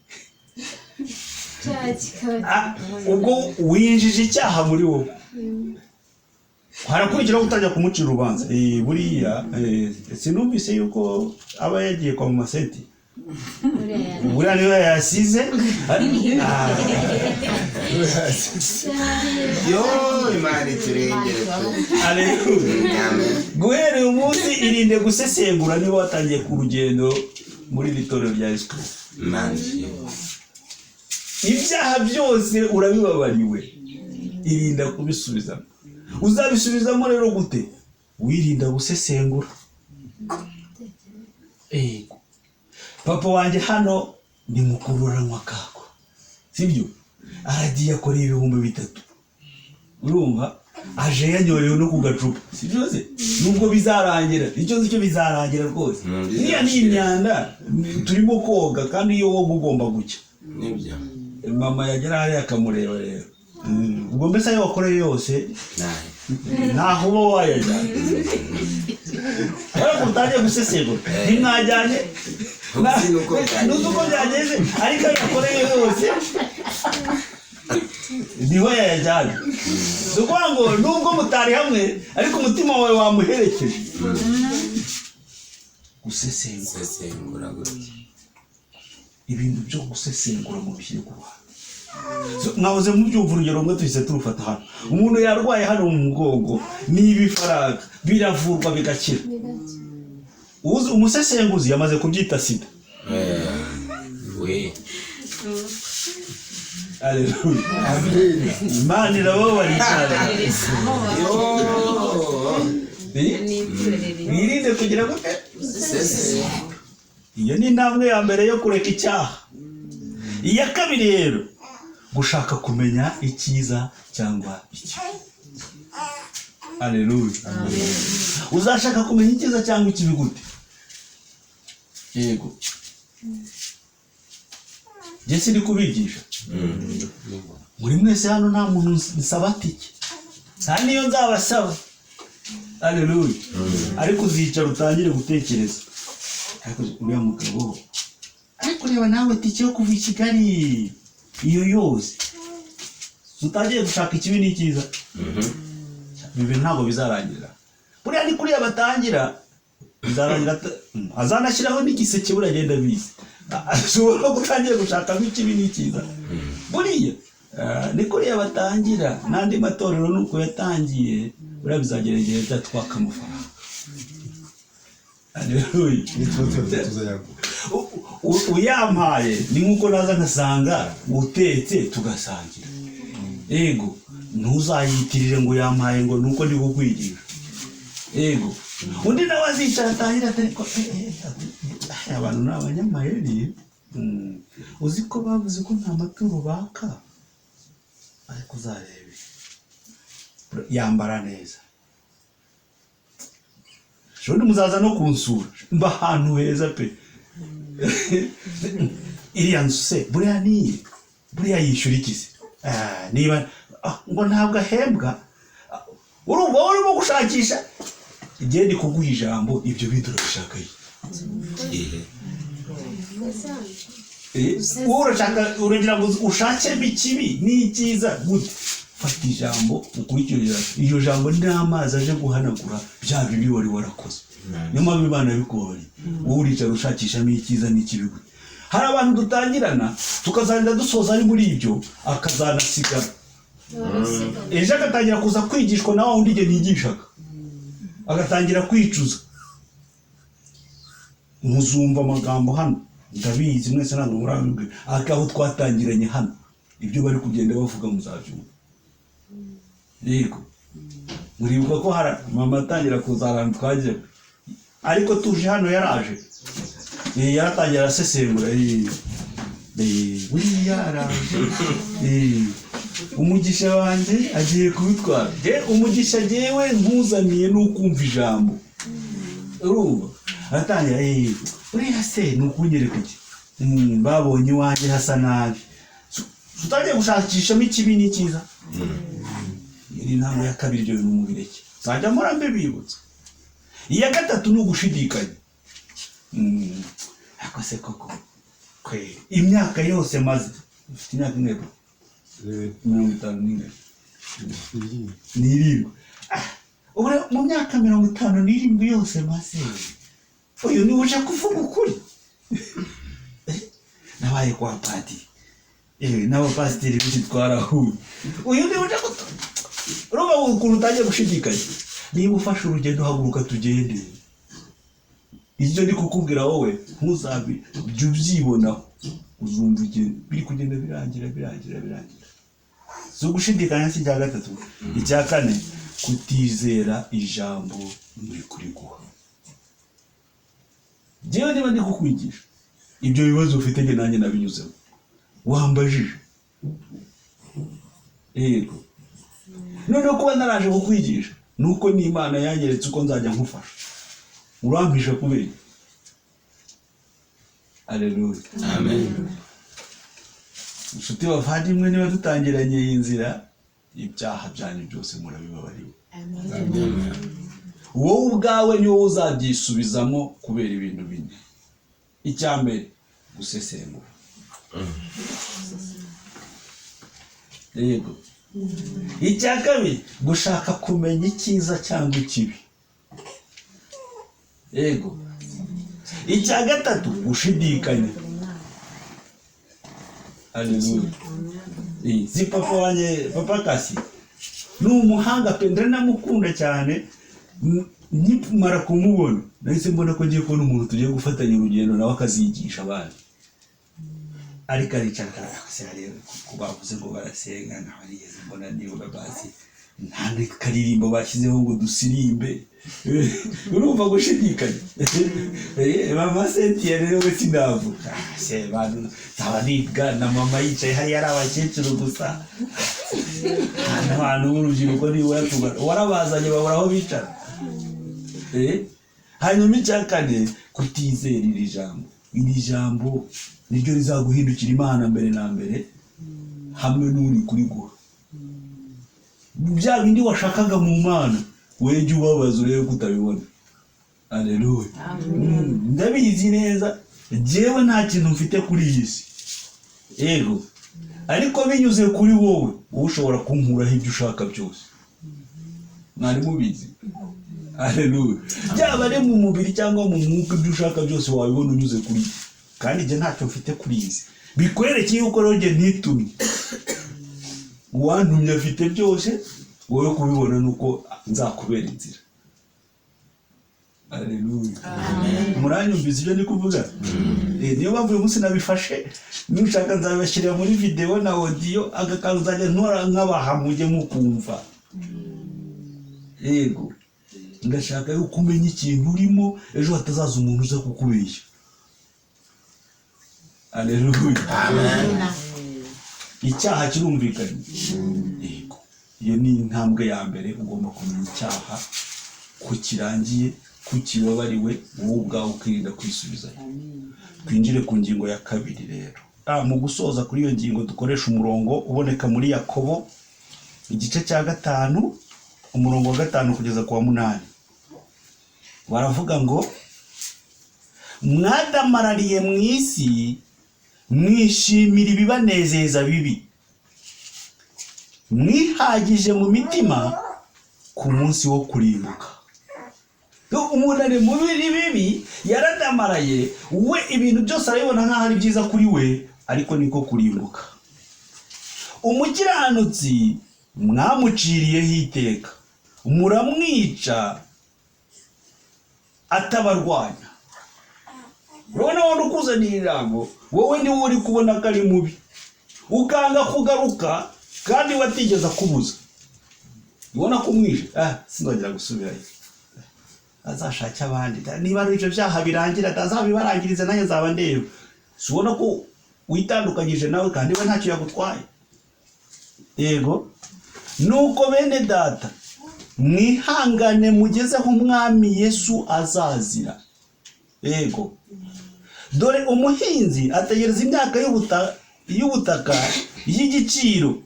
Ubwo winjije icyaha muri wowe. Harakurikiraho gutangira kumucira urubanza. Buriya sinumvise yuko aba yagiye kwa mama Seti, buriya niwe yasize. Yo, Imana iturengere pe. Guhera uyu munsi irinde gusesengura niba watangiye ku rugendo muri iri torero rya Yesu Kristo. Ibyaha byose urabibabariwe, irinda kubisubizamo. Uzabisubizamo rero gute? Wirinda gusesengura. Ego, papa wanjye hano ni mukuru aranywa kako, sibyo? Aragiye akora 3000, urumva aje yanyorewe no ku gacupa, sibyo se? Nubwo bizarangira, icyo nzi cyo bizarangira rwose. Niya ni imyanda turimo koga, kandi iyo woga ugomba gucya. Nibyo. Mama yagera hariya akamureba rero. Ubwo mbese ayo wakoreye yose ntaho uba wayajyanye. Ariko utangiye gusesengura, ntimwajyanye, ntuzi uko byageze, ariko ayo wakoreye yose niho yayajyanye. Ni ukuvuga ngo nubwo mutari hamwe, ariko umutima wawe wamuherekeje. Gusesengura ibintu byo gusesengura mu bishyire ku ruhande. Mwahoze mubyumva urugero rumwe tuhise turufata hano. Umuntu yarwaye hano mu mugongo n'ibifaranga biravurwa bigakira. Umusesenguzi yamaze kubyita sida. Haleluya. Imana irababarira. Wirinde kugira gute? Iyo ni intambwe ya mbere yo kureka icyaha. Iya kabiri rero, gushaka kumenya icyiza cyangwa ikibi. Haleluya. Uzashaka kumenya icyiza cyangwa ikibi gute? Yego, njye sindi kubigisha. Muri mwese hano nta muntu nsaba tike, nta niyo nzabasaba. Haleluya. Ariko uzicara utangire gutekereza, ariko uriya mugabo ariko reba nawe tike yo kuva i Kigali iyo yose, utagiye gushaka ikibi n'icyiza. Ibi ntabwo bizarangira. Buriya ni kuriya batangira, bizarangira azanashyiraho n'igiseke, buriya agenda abizi. Ashobora gutangira gushakamo ikibi n'icyiza. Buriya ni kuriya batangira, n'andi matorero nuko yatangiye, buriya bizagera igihe byatwaka amafaranga. Haleluya. Uyampaye ni nkuko naza nkasanga utetse tugasangira. Ego, ntuzayitirire ngo yampaye ngo nuko ndi kukwigisha. Ego, undi nawe azicara atangira ati abantu ni abanyamayeri. Uzi ko bavuze ko nta maturo baka, ariko uzarebe yambara neza. Undi muzaza no kunsura mba ahantu heza pe. Iriya nzu se buriya niye, buriya yishyura iki se? Niba ngo ntabwo ahembwa, urumva urimo gushakisha. Igihe ndi kuguha ijambo, ibyo bintu urabishaka. Urashaka, uragira ngo ushakemo ikibi n'icyiza gute? Fata ijambo ukurikire iryo jambo, ni amazi aje guhanagura bya bibi wari warakoze. Niyo mpamvu Imana yabikubabariye. Wowe uricara ushakishamo icyiza n'ikibi gute? Hari abantu dutangirana tukazagenda dusoza ari muri ibyo, akazanasigara ejo agatangira kuza kwigishwa na wa wundi igihe nigishaga, agatangira kwicuza. Muzumva amagambo hano, ndabizi mwese ntabwo murabibwira, ariko aho twatangiranye hano ibyo bari kugenda bavuga muzabyumva. Yego, muribuka ko hari mama atangira kuza ahantu twagiye, ariko tuje hano yaraje, yaratangira arasesengura. Buriya araje, umugisha wanjye agiye kubitwara. Umugisha jyewe nkuzaniye n'ukumva ijambo. Urumva aratangira, buriya se ni ukunyereka iki? Babonye iwanjye hasa nabi. Utangiye gushakishamo ikibi n'icyiza. Iyi intambwe ya kabiri, ibyo bintu mubireke, nzajya mpora mbibibutsa. Iya gatatu ni ugushidikanya. Ariko se koko kweri imyaka yose maze, ufite imyaka ingahe? 57. Ubu rero mu myaka 57 yose maze, uyu niwe uje kuvuga ukuri. Nabaye kwa padiri, n'abapasiteri benshi twarahuye, uyu niwe uje urumva ukuntu utangiye gushidikanya. Niba ufashe urugendo haguruka tugende. Ibyo ndi kukubwira wowe ntuzabi jya ubyibonaho, uzumva igihe biri kugenda birangira birangira birangira. Si ugushidikanya si icya gatatu. Icya kane, kutizera ijambo muri kuriguha. Njyewe niba ndi kukwigisha ibyo bibazo ufite, njye nanjye nabinyuzemo, wambajije. Yego, noneho kuba naraje kukwigisha nuko n'Imana yanyeretse uko nzajya nkufasha, urampisha kubera. Aleluya, Amen. Inshuti bavandimwe, niba dutangiranye iyi nzira, ibyaha byanyu byose murabibabariwe. Wowe ubwawe ni wowe uzabyisubizamo kubera ibintu bine. Icya mbere, gusesengura. Yego. Icya kabiri, gushaka kumenya icyiza cyangwa ikibi. Yego. Icya gatatu, gushidikanya. Aleluya. Si papa wanjye, papa Kasi ni umuhanga pe, ndanamukunda cyane. Nkimara kumubona nahise mbona ko ngiye kubona umuntu tugiye gufatanya urugendo nawe akazigisha abandi. Ariko aricara ko bavuze ngo barasenga, ntawe nigeze mbona nibura basi nta n'akaririmbo bashyizeho ngo dusirimbe. Urumva gushidikanya. Mama Cynthia rero we sinavuga, nzaba nibwa na mama yicaye hariya ari abakecuru gusa, abantu b'urubyiruko nibura tugana warabazanye babura aho bicara. Hanyuma icya kane, kutizera iri jambo. Iri jambo niryo rizaguhindukira Imana mbere na mbere, hamwe n'uri kuriguha. Bya bindi washakaga mu Mana, wowe jya ubabaza urebe ko utabibona. Aleluya. Ndabizi neza, jyewe nta kintu mfite kuri iyi si. Yego, ariko binyuze kuri wowe, wowe ushobora kunkuraho ibyo ushaka byose. Mwari mubizi? Aleluya. Byaba ari mu mubiri cyangwa mu mwuka, ibyo ushaka byose wabibona unyuze kuri iyi. Kandi jye ntacyo mfite kuri iyi si. Bikwereke yuko rero jye ntitumye, uwantumye afite byose, wowe kubibona nuko nzakubera inzira. Aleluya. Muranyumvise ibyo ndi kuvuga? Niyo mpamvu uyu munsi nabifashe, nushaka nzabibashyirira muri video na audio, agakantu nzajya ntora nkabaha mujye mukumva. Yego, ndashaka yuko umenya ikintu urimo, ejo hatazaza umuntu uza kukubeshya. Aleluya. Amen. Icyaha kirumvikanye. Yego, iyo ni intambwe ya mbere, ugomba kumenya icyaha ko kirangiye, ko kibabariwe, wowe ubwawe ukirinda kwisubizayo. Twinjire ku ngingo ya kabiri rero. Mu gusoza kuri iyo ngingo dukoresha umurongo uboneka muri Yakobo igice cya 5, umurongo wa 5 kugeza ku wa 8. Baravuga ngo mwadamarariye mu isi, mwishimira ibibanezeza bibi, mwihagije mu mitima ku munsi wo kurimbuka. Umuntu ari mu bibi, yaradamaraye, we ibintu byose arabibona nkaho ari byiza kuri we, ariko niko kurimbuka. Umukiranutsi mwamuciriyeho iteka, muramwica atabarwanya. Urabona wowe ukuzaniye ijambo, wowe niwe uri kubona ko ari mubi, ukanga kugaruka kandi watigeze akubuza. Ubona ko umwishe, sinzongera gusubirayo, azashake abandi, niba ari ibyo byaha birangira azabibarangiriza nanjye nzaba ndeba. Si ubona ko witandukanyije nawe kandi we ntacyo yagutwaye? Yego. Nuko bene data, mwihangane mugezeho umwami Yesu azazira. Yego. Dore umuhinzi ategereza imyaka y'ubutaka y'igiciro,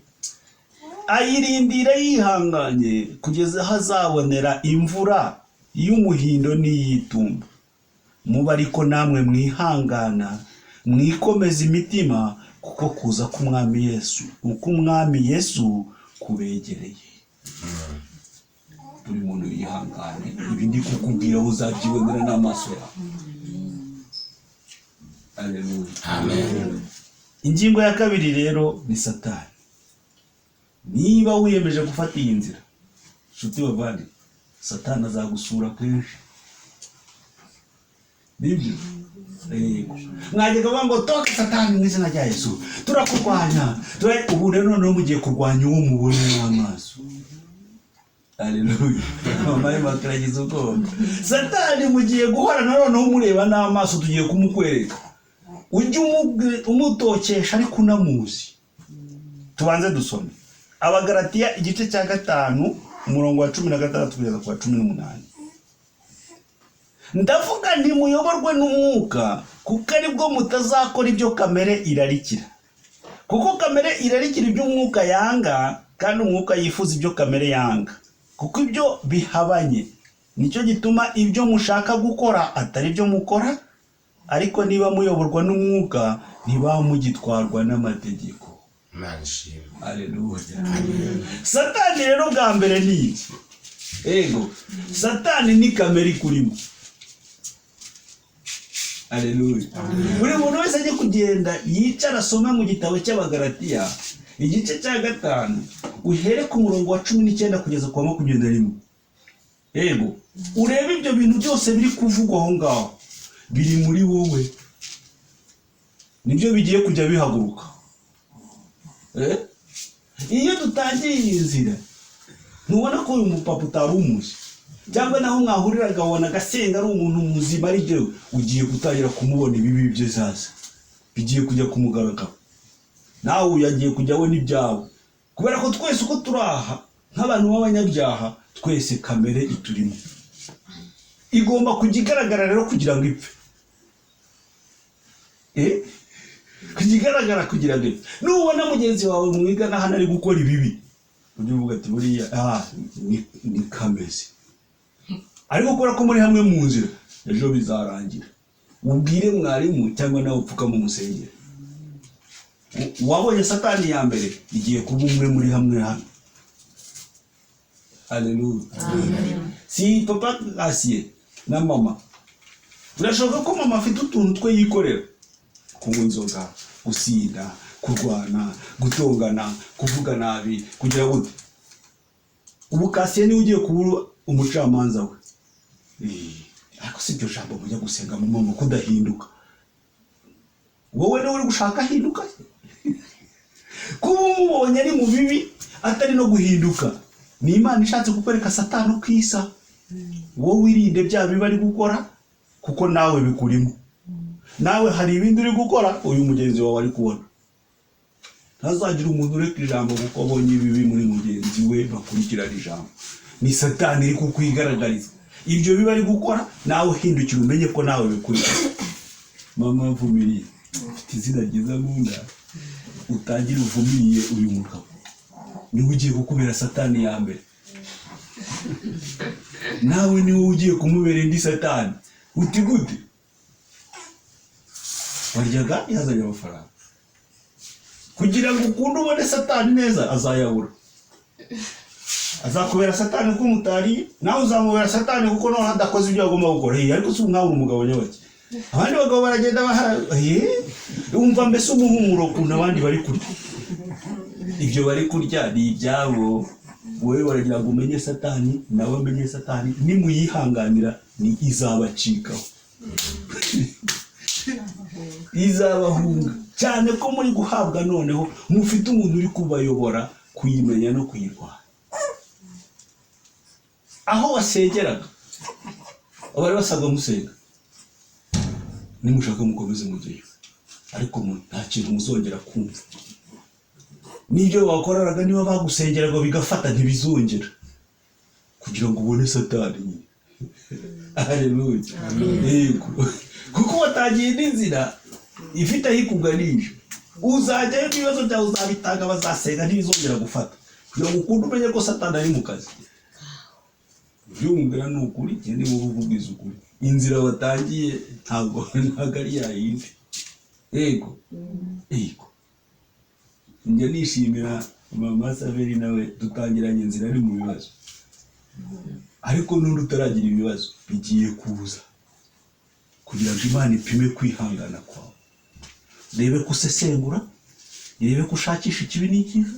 ayirindira yihanganye kugeza aho azabonera imvura y'umuhindo n'iyitumba. Muba ariko namwe mwihangana, mwikomeza imitima, kuko kuza k'umwami Yesu, uko umwami Yesu kubegereye. Buri muntu yihangane, ibi ndi kukubwira uzabyibonera n'amaso yawe. Haleluya. Amen. Ingingo ya kabiri rero ni Satani. Niba wiyemeje gufata iyi nzira, nshuti bavandi, Satani azagusura kenshi. Nibyo? Yego. Mwajyaga bavuga ngo toka Satani mu izina rya Yesu, turakurwanya. Ubu rero noneho mugiye kurwanya uwo mubona n'amaso. Haleluya. Mama Emma turagize ubwoba. Satani mugiye guhora na noneho umureba n'amaso, tugiye kumukwereka. Ujye umutokesha ariko unamuzi. Tubanze dusome Abagalatiya igice cya 5 umurongo wa 16 kugeza ku wa 18. Ndavuga nti muyoborwe n'umwuka, kuko aribwo mutazakora ibyo kamere irarikira. Kuko kamere irarikira ibyo umwuka yanga, kandi umwuka yifuza ibyo kamere yanga, kuko ibyo bihabanye. Nicyo gituma ibyo mushaka gukora atari byo mukora, ariko niba muyoborwa n'umwuka ntiba mugitwarwa n'amategeko. Imana ishimwe. Haleluya. Satani rero bwa mbere ni iki? Ego, Satani ni kamere ikurimo. Haleluya. Buri muntu wese ajye kugenda yicara asome mu gitabo cy'Abagalatiya igice cya 5 uhere ku murongo wa 19 kugeza ku wa 21. Ego, urebe ibyo bintu byose biri kuvugwa aho ngaho biri muri wowe, nibyo bigiye kujya bihaguruka. Iyo dutangiye iyi nzira, ntubona ko uyu mupapa utari umuzi, cyangwa naho mwahuriraga wabona agasenga ari umuntu muzima, ari byo ugiye gutangira kumubona ibibi bye zaza bigiye kujya kumugaragara, nawe uyu agiye kujya we n'ibyawe. Kubera ko twese uko turi aha nk'abantu b'abanyabyaha, twese kamere iturimo igomba kujya igaragara rero kugira ngo ipfe. Kujya igaragara kugira ngo ipfe. Nubona mugenzi wawe mwigana hano ari gukora ibibi, ujye uvuga ati buriya ni kameze, ariko kubera ko muri hamwe mu nzira, ejo bizarangira. Ubwire mwarimu cyangwa nawe upfukama umusengere. Wabonye Satani ya mbere igiye kuba umwe muri hamwe hano. Haleluya. Si papa Asiye na mama, birashoboka ko mama afite utuntu twe yikorera, kunywa inzoga, gusinda, kurwana, gutongana, kuvuga nabi, kugira gute. Ubu Kasiye niwe ugiye kuba umucamanza we. Ariko si iryo jambo mujya gusenga mu mama kudahinduka, wowe niwe uri gushaka ahinduka. Kuba umubonye ari mu bibi atari no guhinduka, ni Imana ishatse kukwereka Satani uko isa. Wowe wirinde bya bibi ari gukora, kuko nawe bikurimo. Nawe hari ibindi uri gukora uyu mugenzi wawe ari kubona. Ntazagira umuntu ureka ijambo kuko abonye ibibi muri mugenzi we bakurikirana ijambo. Ni Satani iri kukwigaragariza ibyo biba ari gukora, nawe uhindukira umenye ko nawe bikurimo. Mama Vumiriye, ufite izina ryiza nkunda, utangire uvumiriye uyu mugabo, niwe ugiye kukubera Satani ya mbere, nawe niwe ugiye kumubera indi Satani. Uti gute? Waryaga yazanye amafaranga kugira ngo ukunde ubone Satani neza, azayabura. Azakubera Satani kuko mutari, nawe uzamubera Satani kuko noneho adakoze ibyo agomba gukora. Ariko si umwabura umugabo nyabaki, abandi bagabo baragenda wumva mbese umuhumuro ukuntu abandi bari kurya. Ibyo bari kurya ni ibyabo, wowe baragira ngo umenye Satani nawe amenye Satani, nimuyihanganira ni izabacikaho. Izabahunga cyane ko muri guhabwa noneho mufite umuntu uri kubayobora kuyimenya no kuyirwanya. Aho wasengeraga abari basabwa musenga, nimushaka mukomeze mugeyo, ariko nta kintu muzongera kumva. N'ibyo wakoraraga niba bagusengeraga bigafata ntibizongera, kugira ngo ubone Satani nyine. Haleluya. Yego, kuko watangiye n'inzira ifite aho ikuganisha, uzajyayo n'ibibazo byawe uzabitanga, bazasenga ntibizongera gufata, kugira ngo ukunde umenye ko Satani ari mu kazi. Byumvira ni ukuri, ikindi wowe uvugiza ukuri. Inzira watangiye ntabwo ari yayindi. Yego, yego. Njya nishimira mama Saveri nawe dutangiranye inzira ari mu bibazo. Ariko n'undi utaragira ibibazo bigiye kuza kugira ngo Imana ipime kwihangana kwawe, irebe ko usesengura, irebe ko ushakisha ikibi n'icyiza,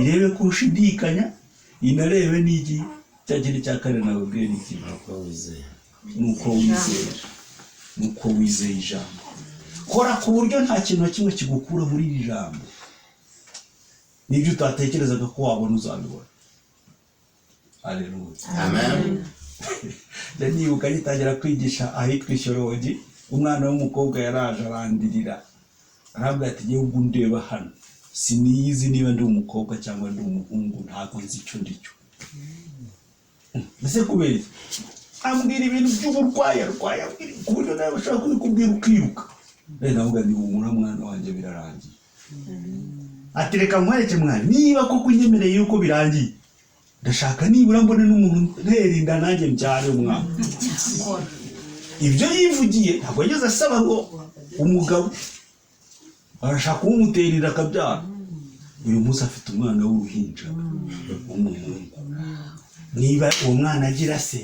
irebe ko ushidikanya, inarebe n'igi cya kintu cya kane nababwiye ni iki? Nuko wizera, nuko wizeye ijambo. Kora ku buryo nta kintu na kimwe kigukura muri iri jambo, n'ibyo utatekerezaga ko wabona uzabibona. Haleluya, amen. Nibuka ngitangira kwigisha ahitwa Ishyorongi, umwana w'umukobwa yaraje arandirira, arambwira ati ngewe ubwo undeba hano siniyizi niba ndi umukobwa cyangwa ndi umuhungu, ntabwo nzi icyo ndicyo. Ese kubera iki? Ambwira ibintu by'uburwayi arwaye, ambwira ku buryo nawe bashobora kubikubwira ukiruka. Rero navuga nti humura mwana wanjye birarangiye. Ati reka nkwereke mwana, niba koko unyemereye yuko birangiye, ndashaka nibura mbone n'umuntu ntera inda nanjye mbyare umwana. Ibyo yivugiye ntabwo yageze asaba ngo umugabo, arashaka umutera inda akabyara. Uyu munsi afite umwana w'uruhinja w'umuhungu. Niba uwo mwana agira se,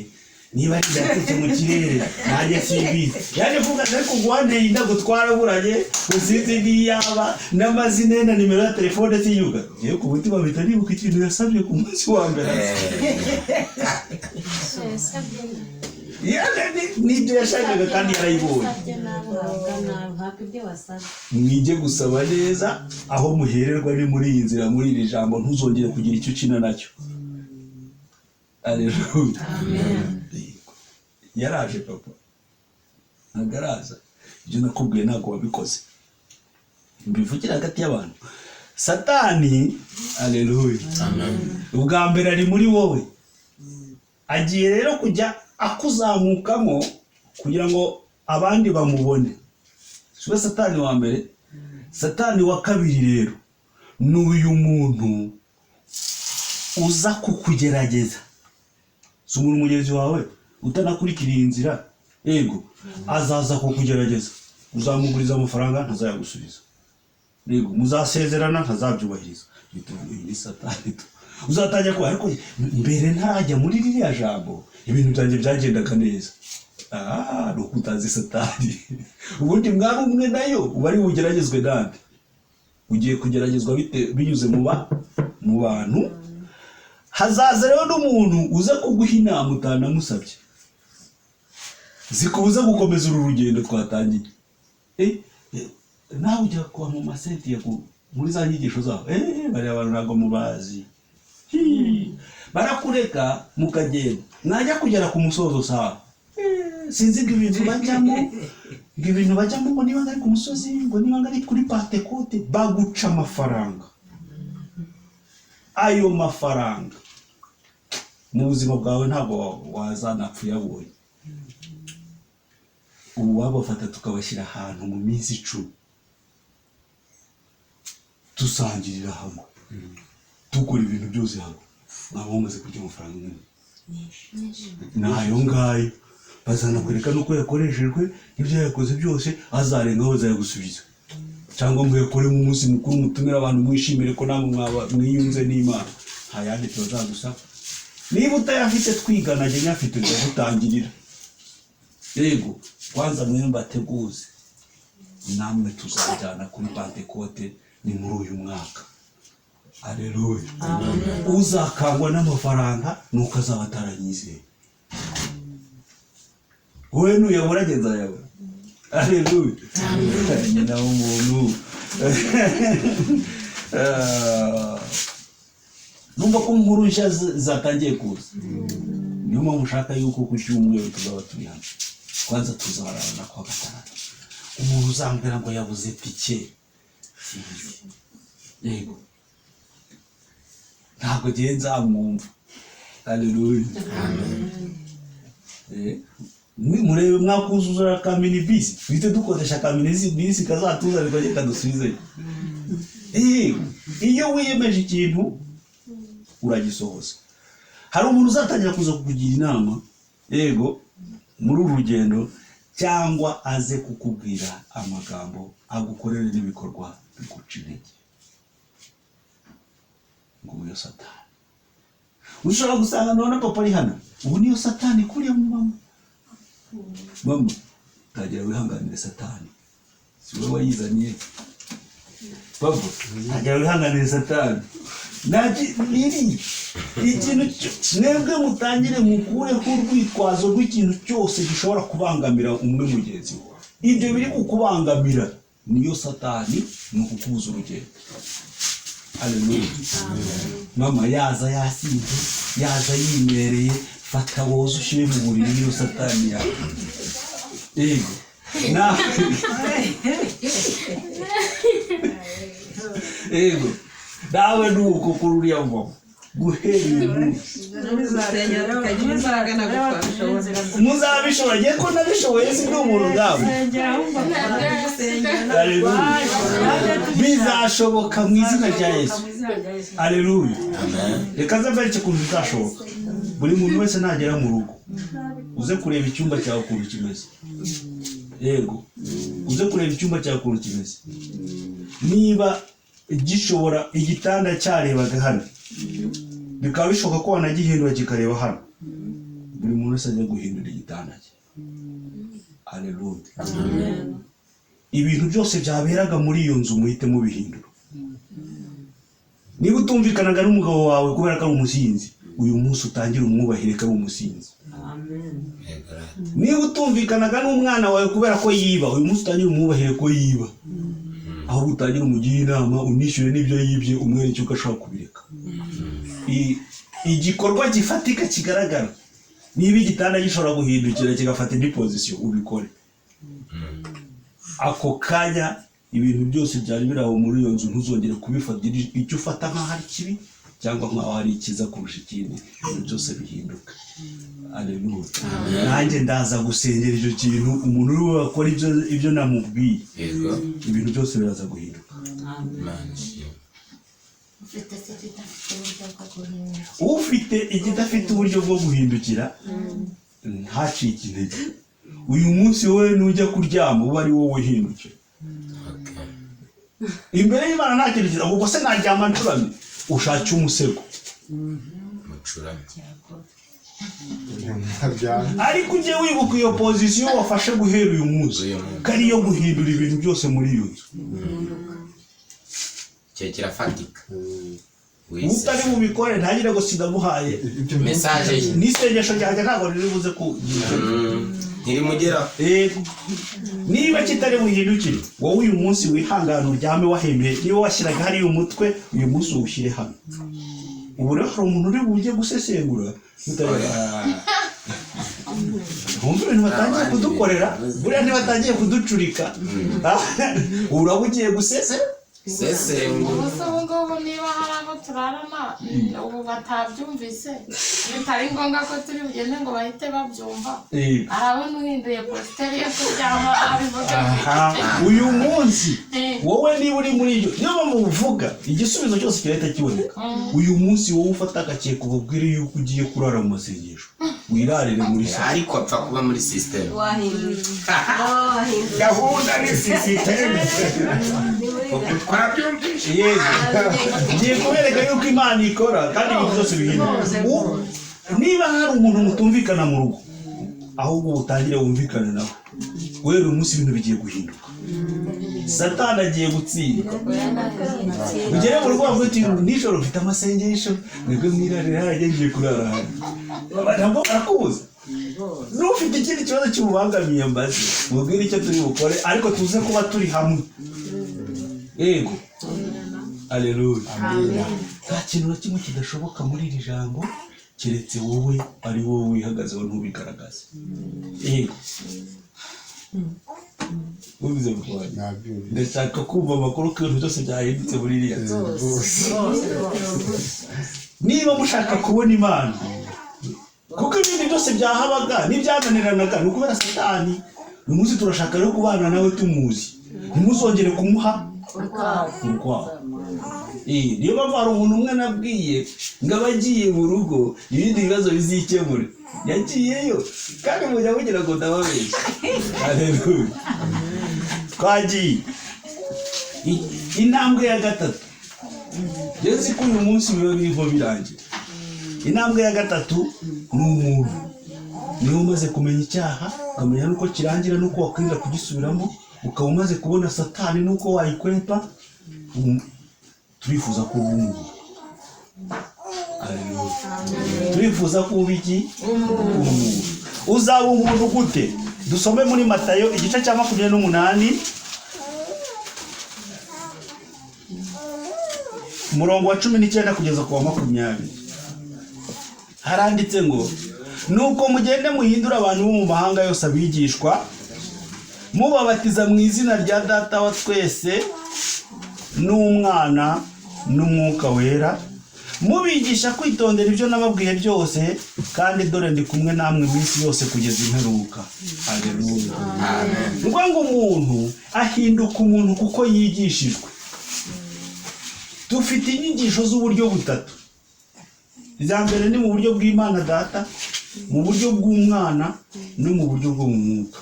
niba ari inda mu kirere nanjye simbizi. Yaje kuvuga ariko guhanteye inda ngo twaraburanye, usinzi n'iyaba n'amazina ye na nimero ya telefone siyuga. Yewe ku mutima mpita nibuka ikintu yasabye ku munsi wa mbere. N'ibyo yashakaga kandi yarayibonye. Mwige gusaba neza, aho muhererwa ni muri iyi nzira, muri iri jambo, ntuzongere kugira icyo ukina nacyo. Haleluya, amen. Yaraje papa, ntabwo araza. Ibyo nakubwiye ntabwo wabikoze, mbivugira hagati y'abantu. Satani, haleluya, amen, ubwa mbere ari muri wowe, agiye rero kujya akuzamukamo kugira ngo abandi bamubone. Siwe Satani wa mbere. Satani wa kabiri rero ni uyu muntu uza kukugerageza. Si umuntu mugenzi wawe utanakurikira iyi nzira, yego, azaza kukugerageza. Uzamuguriza amafaranga ntazayagusubiza, yego, muzasezerana ntazabyubahiriza. Ni Satani. Uzatangira kuba ariko mbere ntarajya muri ririya jambo ibintu byanjye byagendaga neza. Ni uko utazi Satani. Ubundi mwari umwe nayo uba ari bugeragezwe nande. Ugiye kugeragezwa binyuze mu bantu. Hazaza rero n'umuntu uza kuguha inama utanamusabye, zikubuza gukomeza uru rugendo twatangiye. Nawe ujya kuba mu masenti muri za nyigisho zabo, bariya abantu ntabwo mubazi, barakureka mukagenda, mwajya kugera ku musozo sawa, sinzi ngo ibintu bajyamo, ngo ibintu bajyamo ngo niba ari ku musozi, ngo niba ari kuri Pantekote, baguca amafaranga. Ayo mafaranga mu buzima bwawe ntabwo wazanapfa uyabonye. Ubu wabafata tukabashyira ahantu mu minsi 10, dusangirira hamwe, dukora ibintu byose hamwe, mwaba mumaze kurya amafaranga nk'ubu nayo ngayo. Bazanakwereka n'uko yakoreshejwe, n'ibyo yakoze byose, azarengaho bazayagusubiza. Cyangwa muyakoremo umunsi mukuru, mutumire abantu mwishimire ko namwe mwiyunze n'Imana. Nta yandi tuzagusaba. Niba utayafite twigana, njye nyafite ndagutangirira. Yego, kwanza mwe mbateguze, namwe tuzajyana kuri Pantekote ni muri uyu mwaka. Haleluya. Uzakangwa n'amafaranga nuko azaba ataranyizeye. Wowe nuyabura ngenza yabura. Haleluya. Nyina w'umuntu. Numva ko inkuru nshya zatangiye kuza. Niyo mpamvu ushaka yuko ku cyumweru tuzaba turi hano. Kwanza tuzararana kwa gatandatu. Umuntu uzambwira ngo yabuze tike, yego, ntabwo ngiye nzamwumva. Haleluya, amen. Murebe mwakuzuza ka mini bisi, duhite dukodesha ka mini bisi kazatuzanira kajye kadusubizeyo. Iyo wiyemeje ikintu uragisohoza. Hari umuntu uzatangira kuza kukugira inama, yego, muri uru rugendo, cyangwa aze kukubwira amagambo agukorere n'ibikorwa biguca intege. Nguyu Satani. Ushobora gusanga none papa ari hano, ubu niyo Satani kuriya mu mama. Mama, tangira wihanganire Satani, si wowe wayizaniye. Papa, tangira wihanganire Satani. Niri ikintu mwebwe mutangire mukureho urwitwazo rw'ikintu cyose gishobora kubangamira umwe mugenzi we. Ibyo biri kukubangamira niyo Satani, ni ukukubuza urugendo. Haleluya. Mama yaza yasinze, yaza yimereye, fata woze ushyire mu buriri, niyo Satani yawe. Yego. Yego. Nawe nuko kuri uriya mama guhera uyu munsi muzabishobora. Ngiye ko nabishoboye, si umuntu ubwawe. Bizashoboka mu izina rya Yesu. Haleluya. Reka nze mbereke ukuntu bizashoboka. Buri muntu wese nagera mu rugo uze kureba icyumba cyawe ukuntu kimeze. Yego, uze kureba icyumba cyawe ukuntu kimeze. Niba gishobora igitanda cyarebaga hano, bikaba bishoboka ko wanagihindura kikareba hano, buri muntu wese ajya guhindura igitanda cye. Haleluya. Ibintu byose byaberaga muri iyo nzu muhite mubihindura. Niba utumvikanaga n'umugabo wawe kubera ko ari umusinzi, uyu munsi utangire umwubahire ko ari umusinzi. Niba utumvikanaga n'umwana wawe kubera ko yiba, uyu munsi utangire umwubahire ko yiba. Ahubwo utangire umugire inama, unishyure n'ibyo yibye, umwereke uko ashobora kubireka. Igikorwa gifatika kigaragara, niba igitanda gishobora guhindukira kigafata indi pozisiyo, ubikore ako kanya. Ibintu byose byari biri aho muri iyo nzu ntuzongere kubifata icyo ufata nk'aho ari kibi cyangwa nk'aho ari ikiza kurusha ikindi. Ibintu byose bihinduka. Haleluya. Nanjye ndaza gusengera icyo kintu, umuntu uri wakora ibyo namubwiye, ibintu byose biraza guhinduka. Ufite igidafite uburyo bwo guhindukira ntacike intege. Uyu munsi wowe nujya kuryama uba ari wowe uhindukira imbere y'Imana. Nta kintu kiza ubwo se naryama ncuramye, ushake umusego ariko ujye wibuka iyo pozisiyo wafashe guhera uyu munsi, ko ari iyo guhindura ibintu byose muri iyo nzu. Kirafatika. Utari bubikore ntagire ngo sindamuhaye message ye, n'isengesho ryanjye ntabwo riri buze ku ntirimugera. Niba kitari buhindukire, wowe uyu munsi wihangane uryame wahemeye. Niba washyiraga hariya umutwe, uyu munsi uwushyire hano. Ubu rero hari umuntu uri bujye gusesengura. Ntumva ibintu batangiye kudukorera, buriya ntibatangiye kuducurika. Uraba ugiye gusesengura. Ubu se ubu ngubu niba hari abo turarana ubu batabyumvise, bitari ngombwa ko turi bugende ngo bahite babyumva. Arabona uhinduye positeri yo kuryama abivuga. Uyu munsi wowe niba uri muri ibyo, niyo mpamvu uvuga igisubizo cyose kirahita kiboneka. Uyu munsi wowe ufata agakeka ubabwire yuko ugiye kurara mu masengesho, wirarire muri salo. Ariko apfa kuba muri sisiteme. Gahunda ni sisiteme. Yego, ngiye kubereka yuko Imana ikora kandi ibintu byose bihinduka. Niba hari umuntu mutumvikana mu rugo, ahubwo utangire wumvikane nawe. Guhera uyu munsi ibintu bigiye guhinduka. Satani agiye gutsindwa. Ugere mu rugo bavuga uti nijoro mfite amasengesho, mwebwe mwirarire hariya ngiye kurara hano. Ntabwo barakubuza. N'ufite ikindi kibazo cy'ububangamiye mbaze, mubwire icyo turi bukore, ariko tuze kuba turi hamwe. Yego. Haleluya. Nta kintu na kimwe kidashoboka muri iri jambo, keretse wowe ari wowe wihagazeho ntubigaragaze. Yego. Ubize bwanyu. Ndashaka kumva amakuru ko ibintu byose byahindutse muri iriya nzu. Niba mushaka kubona Imana, kuko ibindi byose byahabaga n'ibyananiranaga ni ukubera Satani. Uyu munsi turashaka rero kubana nawe tumuzi, ntimuzongere kumuha urwaho. Niyo mpamvu hari umuntu umwe nabwiye ngo aba agiye mu rugo ibindi bibazo bizikemure, yagiyeyo kandi mujya mugira ngo ndababeshye. Haleluya. Twagiye intambwe ya gatatu. Ngeze ko uyu munsi biba biriho birangira. Intambwe ya gatatu ni umuntu. Niba umaze kumenya icyaha, ukamenya n'uko kirangira n'uko wakwirinda kugisubiramo, ukaba umaze kubona Satani n'uko wayikwepa, turifuza ko uba umuntu. Turifuza ko uba iki? Umuntu. Uzaba umuntu gute? Dusome muri Matayo igice cya 28 umurongo wa 19 kugeza ku wa 20. Haranditse ngo nuko mugende muhindura abantu bo mu mahanga yose abigishwa, mubabatiza mu izina rya Data wa twese n'Umwana n'Umwuka Wera, mubigisha kwitondera ibyo nababwiye byose, kandi dore ndi kumwe namwe iminsi yose kugeza imperuka. Haleluya. Amen. Ngo umuntu ahinduka umuntu kuko yigishijwe. Dufite inyigisho z'uburyo butatu. Iza mbere ni mu buryo bw'Imana Data, mu buryo bw'Umwana no mu buryo bwo mu Mwuka.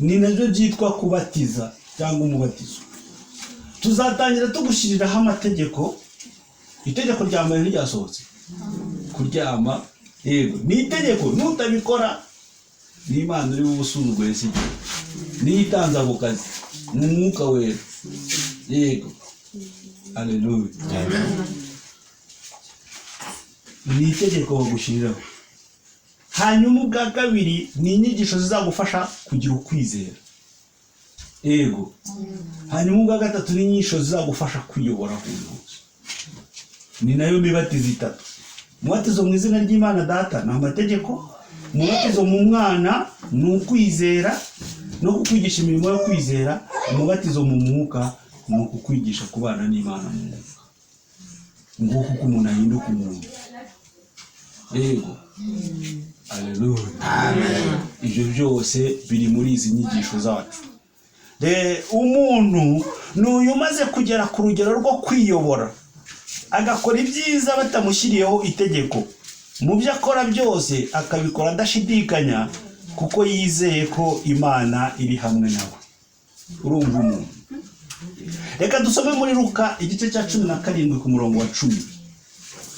Ni nabyo byitwa kubatiza cyangwa umubatizo. Tuzatangira tugushyiriraho amategeko. Itegeko rya mbere ntiryasohotse, kuryama, yego ni itegeko, nutabikora n'Imana uri busuzuguye si igihe, niyo itanze ako kazi mu Mwuka Wera. Yego, haleluya. Ni itegeko bagushyiriraho. Hanyuma ubwa kabiri ni inyigisho zizagufasha kugira ukwizera. Yego. Hanyuma ubwa gatatu ni inyigisho zizagufasha kwiyobora ku hose. Ni nayo mibatizo itatu. Umubatizo mu izina ry'Imana Data ni amategeko, umubatizo mu Mwana ni ukwizera no kukwigisha imirimo yo kwizera, umubatizo mu Mwuka ni ukukwigisha kubana n'Imana mu Mwuka. Nguko uko umuntu ahinduka umuntu. Yego. Haleluya. Amen. Ibyo byose biri muri izi nyigisho zacu. Umuntu ni uyu umaze kugera ku rugero rwo kwiyobora, agakora ibyiza batamushyiriyeho itegeko, mu byo akora byose akabikora adashidikanya kuko yizeye ko Imana iri hamwe nawe. Urumva umuntu. Reka dusome muri Luka igice cya 17 ku murongo wa 10.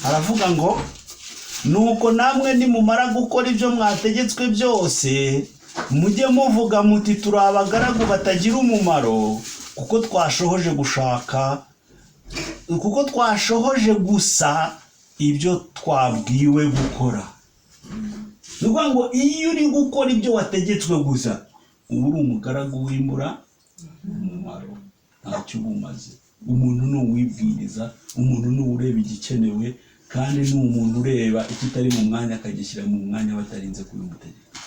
Haravuga ngo nuko namwe nimumara gukora ibyo mwategetswe byose, mujye muvuga muti turi abagaragu batagira umumaro, kuko twashohoje gushaka, kuko twashohoje gusa ibyo twabwiwe gukora. Ni ukuvuga ngo iyo uri gukora ibyo wategetswe gusa, uba uri umugaragu w'imbura umumaro, ntacyo uba umaze. Umuntu ni uwibwiriza, umuntu ni ureba igikenewe, kandi ni umuntu ureba ikitari mu mwanya akagishyira mu mwanya batarinze kubimutegeka.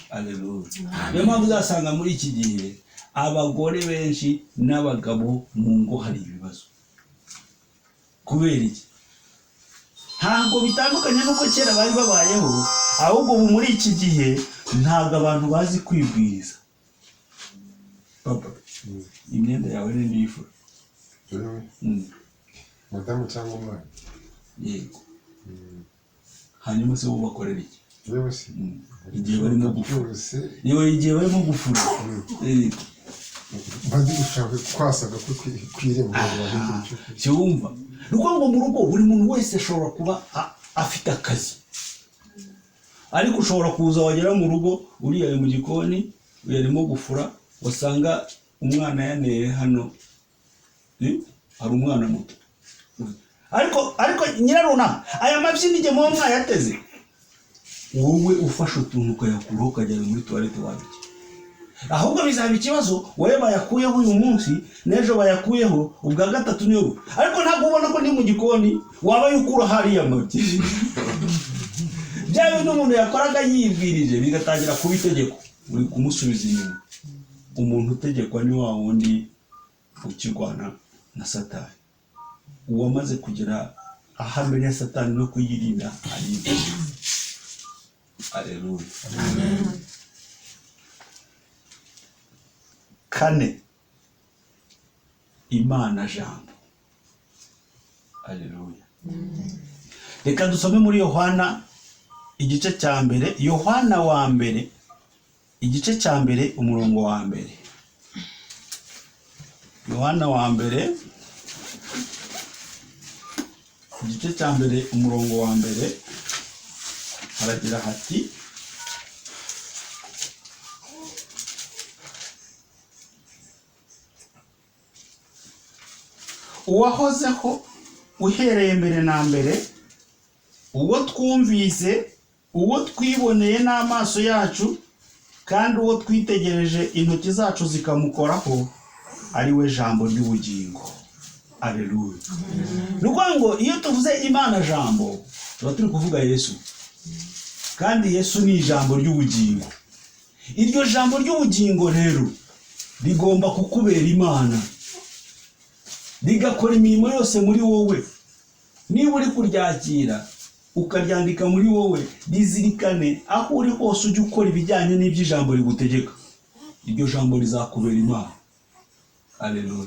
Haleluya. Niyo mpamvu uzasanga muri iki gihe abagore benshi n'abagabo mu ngo hari ibibazo. Kubera iki? Ntabwo bitandukanye n'uko kera bari babayeho, ahubwo ubu muri iki gihe ntabwo abantu bazi kwibwiriza. Papa, imyenda yawe ni ndifura. Madamu cyangwa umwana? Yego. Hanyuma se bo bakorera iki? Igihe barimo gufura. Yewe igihe barimo gufura. Bandi gushaka kwasaga kwirembo. Cyumva. Nuko ngo mu rugo buri muntu wese ashobora kuba afite akazi. Ariko ushobora kuza wagera mu rugo uri ari mu gikoni, uri arimo gufura, wasanga umwana yaneye hano. Hari umwana muto. Ariko nyiraruna aya mabyi nige mu mwayateze. Wowe ufashe utuntu ukayakuraho ukajyana muri toilette wabiki. Ahubwo bizaba ikibazo wowe bayakuyeho uyu munsi n'ejo bayakuyeho ubwa gatatu niyo. Ariko ntabwo ubona ko ni mu gikoni waba yukura hariya mabyi. Bya bintu umuntu yakoraga yibwirije bigatangira kuba itegeko, uri kumusubiza inyuma. Umuntu utegekwa ni wa wundi ukirwana na Satani. Uwamaze kugera aho amenya Satani no kuyirinda aribwira. Haleluya. Amen. 4. Imana jambo. Haleluya. Reka dusome muri Yohana igice cya mbere, Yohana wa mbere igice cya mbere umurongo wa mbere. Yohana wa mbere igice cya mbere umurongo wa mbere. Haragira hati: "Uwahozeho uhereye mbere na mbere, uwo twumvise, uwo twiboneye n'amaso yacu, kandi uwo twitegereje intoki zacu zikamukoraho, ari we jambo ry'ubugingo." Aleluya. Ni ukuvuga ngo iyo tuvuze Imana jambo, tuba turi kuvuga Yesu, kandi Yesu ni ijambo ry'ubugingo. Iryo jambo ry'ubugingo rero rigomba kukubera Imana, rigakora imirimo yose muri wowe. Niba uri kuryakira ukaryandika muri wowe, rizirikane aho uri hose, ujye ukora ibijyanye n'iby'ijambo rigutegeka. Iryo jambo rizakubera Imana. Aleluya.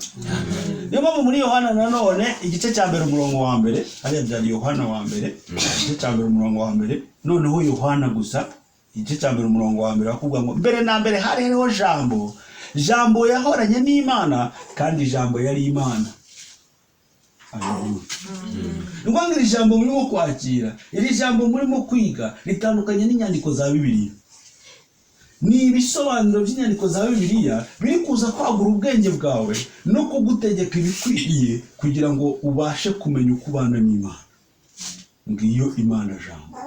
Niyo mpamvu muri Yohana nanone igice cya 1 umurongo wa 1, hariya byari Yohana wa 1, igice cya 1 umurongo wa 1, noneho Yohana gusa igice cya 1 umurongo wa 1 bakubwira ngo mbere na mbere hari hariho jambo, jambo yahoranye n'Imana, kandi jambo yari Imana. Aleluya. Ni ukuvuga ngo iri jambo murimo kwakira, iri jambo murimo kwiga, ritandukanye n'inyandiko za Bibiliya. Ni ibisobanuro by'inyandiko za Bibiliya biri kuza kwagura ubwenge bwawe no kugutegeka ibikwiriye kugira ngo ubashe kumenya uko ubana n'Imana. Ngiyo Imana jambo.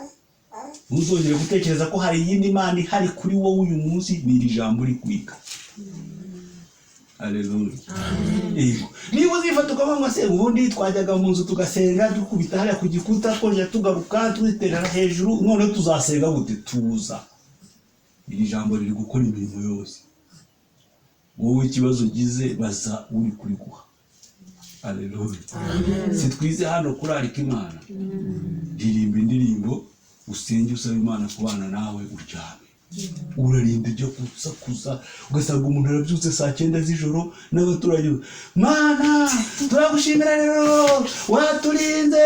Ntuzongere gutekereza ko hari iyindi Mana ihari kuri wowe uyu munsi, ni iri jambo uri kwiga. Aleluya. Yego. Niba uzifata ukavuga ngo se ubundi twajyaga mu nzu tugasenga dukubita hariya ku gikuta, twongera tugaruka twiterera hejuru, none tuzasenga gute? Tuza. Iri jambo riri gukora imirimo yose. Wowe ikibazo ugize baza uri kuriguha. Aleluya. Si twize hano kurarika Imana. Ririmba indirimbo, usenge usaba Imana kubana nawe, uryame. Urarinda ibyo gusakuza, ugasanga umuntu arabyutse saa 9 z'ijoro n'abaturage, Mana turagushimira rero waturinze.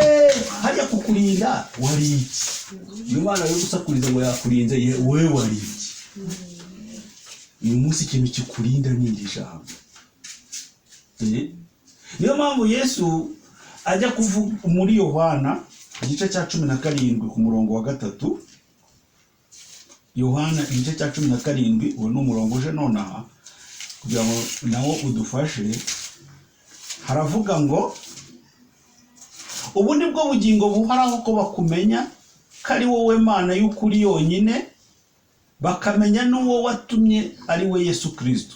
Hariya kukurinda wari iki? Imana yo gusakuriza ngo yakurinze, wowe wari iki? Uyu munsi ikintu kikurinda ni iri jambo. Niyo mpamvu Yesu ajya kuvuga muri Yohana igice cya 17 ku murongo wa 3. Yohana igice cya 17, uwo ni umurongo uje nonaha kugira ngo nawo udufashe. Haravuga ngo ubu ni bwo bugingo buhoraho, ko bakumenya ko ari wowe Mana y'ukuri yonyine, bakamenya n'uwo watumye ari we Yesu Kristo.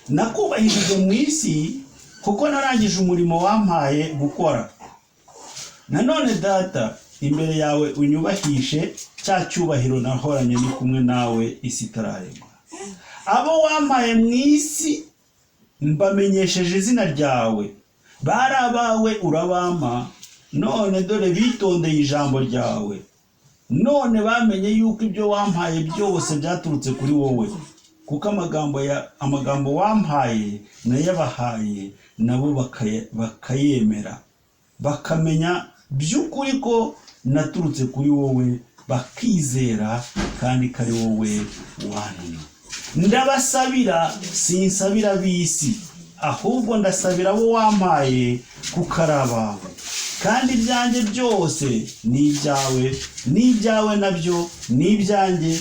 Nakubahirije mu isi kuko narangije umurimo wampaye gukora. Nanone Data, imbere yawe unyubahishe cya cyubahiro nahoranye ni kumwe nawe isi itararemwa. Abo wampaye mu isi mbamenyesheje izina ryawe, bari abawe urabampa, none dore bitondeye ijambo ryawe. None bamenye yuko ibyo wampaye byose byaturutse kuri wowe, kuko amagambo wampaye nayabahaye, nabo bakayemera, bakamenya by'ukuri ko naturutse kuri wowe, bakizera kandi ko ari wowe wantumye. Ndabasabira, sinsabira b'isi, ahubwo ndasabira abo wampaye kuko ari abawe. Kandi ibyanjye byose ni ibyawe, n'ibyawe nabyo ni ibyanjye,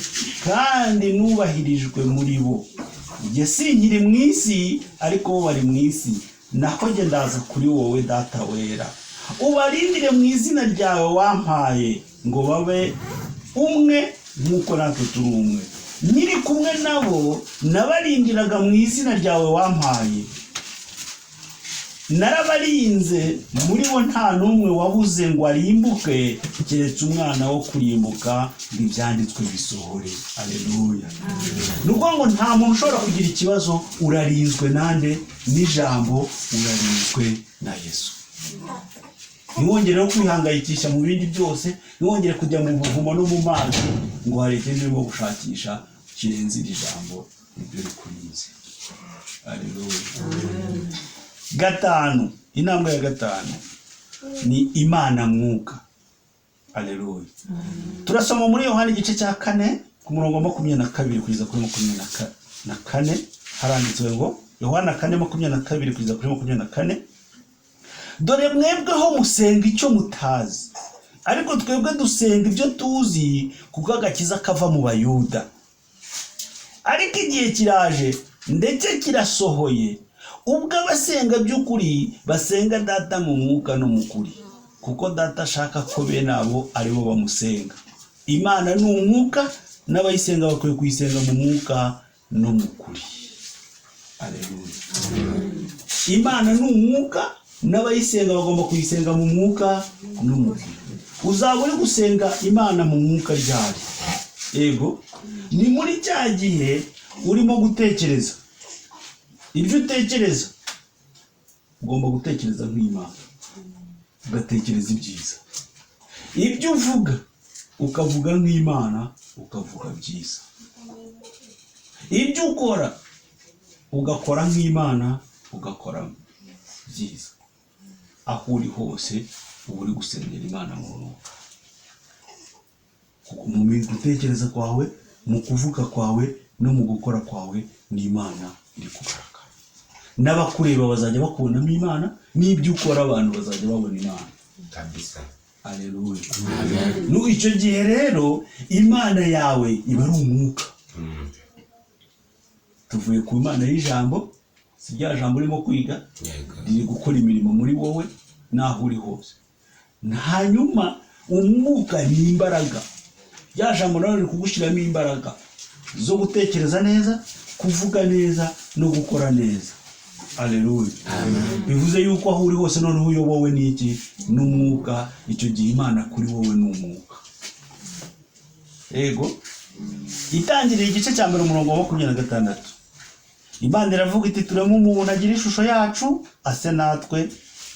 kandi nubahirijwe muri bo. Njye sinkiri mu isi, ariko bo bari mu isi, naho njye ndaza kuri wowe Data wera. Ubarindire mu izina ryawe wampaye, ngo babe umwe nk'uko natwe turi umwe. Nkiri kumwe nabo nabarindiraga mu izina ryawe wampaye, narabarinze, muri bo nta n'umwe wabuze ngo arimbuke, keretse umwana wo kurimbuka, ngo ibyanditswe bisohore. Aleluya. Ni ukuvuga ngo nta muntu ushobora kugira ikibazo, urarinzwe nande? N'ijambo, urarinzwe na Yesu. Ntiwongere no kwihangayikisha mu bindi byose, ntiwongere kujya mu buvumo no mu mazi ngo hari ikindi urimo gushakisha kirenze iri jambo, nibyo rikurinze. Aleluya. 5, intambwe ya 5 ni Imana mwuka. Aleluya. Turasoma muri Yohana igice cya 4 ku murongo wa 22 kugeza kuri 24. Haranditswe ngo Yohana 4:22 kugeza kuri 24. Dore mwebweho musenga icyo mutazi, Ariko twebwe dusenga ibyo tuzi, kuko agakiza kava mu Bayuda. Ariko igihe kiraje ndetse kirasohoye, ubwo abasenga by'ukuri basenga Data mu mwuka no mu kuri, kuko Data ashaka ko bene abo aribo bamusenga. Imana ni umwuka, n'abayisenga bakwiye kuyisenga mu mwuka no mu kuri. Aleluya. Imana ni umwuka, n'abayisenga bagomba kuyisenga mu mwuka no mu kuri. Uzaba uri gusenga Imana mu mwuka ryari? Yego, ni muri cya gihe urimo gutekereza. Ibyo utekereza ugomba gutekereza nk'Imana, ugatekereza ibyiza. Ibyo uvuga ukavuga nk'Imana, ukavuga byiza. Ibyo ukora ugakora nk'Imana, ugakora byiza. Aho uri hose uba uri gusengera Imana mu mwuka. Mu gutekereza kwawe, mu kuvuga kwawe no mu gukora kwawe, ni Imana iri kugaragara. N'abakureba bazajya bakubonamo Imana, n'ibyo ukora abantu bazajya babona Imana. Kabisa. Aleluya. Icyo gihe rero Imana yawe iba ari umwuka. Tuvuye ku Imana y'ijambo, si rya jambo urimo kwiga, riri gukora imirimo muri wowe n'aho uri hose. Hanyuma umwuka ni imbaraga. Rya jambo nawe riri kugushyiramo imbaraga zo gutekereza neza, kuvuga neza no gukora neza. Aleluya. Bivuze yuko aho uri hose noneho uyobowe n'iki? N'umwuka. Icyo gihe Imana kuri wowe ni umwuka. Yego. Itangirira igice cya mbere umurongo wa 26. Imana iravuga iti tureme umuntu agira ishusho yacu, ase natwe,